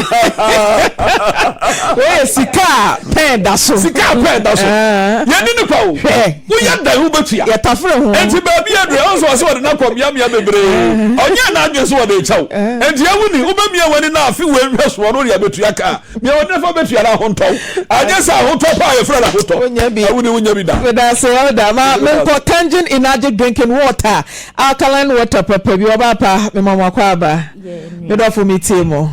Wei yɛ sika a pɛn da so. Sika a pɛn da so. Ah. Yɛne ne kwa o. Hwɛ. Woyɛ dan wobɛtua. Yɛtafere ho. Enti baabi aduru ɛho nso ɔsɛ wɔde no akɔ mmeammea bebree. Ah. Ɔnyɛ n'adwene sɛ wɔde rekyɛ wo. Ah. Enti ɛwo ni wobɛmia w'ani na afe wei nhwɛ soɔ no de abɛtua ka. Mia w'ani na fa bɛtua no ahontɔ. Anyɛ sɛ ahotɔ paa yɛfrɛ no ahotɔ. Wonya bi. Ɛwo ni wonya bi da. Medase elder. Ma menkɔ Tangent Enagic drinking water. Alkaline water papa bi ɔbaa pa mema mo akwaaba me dɔfo me tie mo.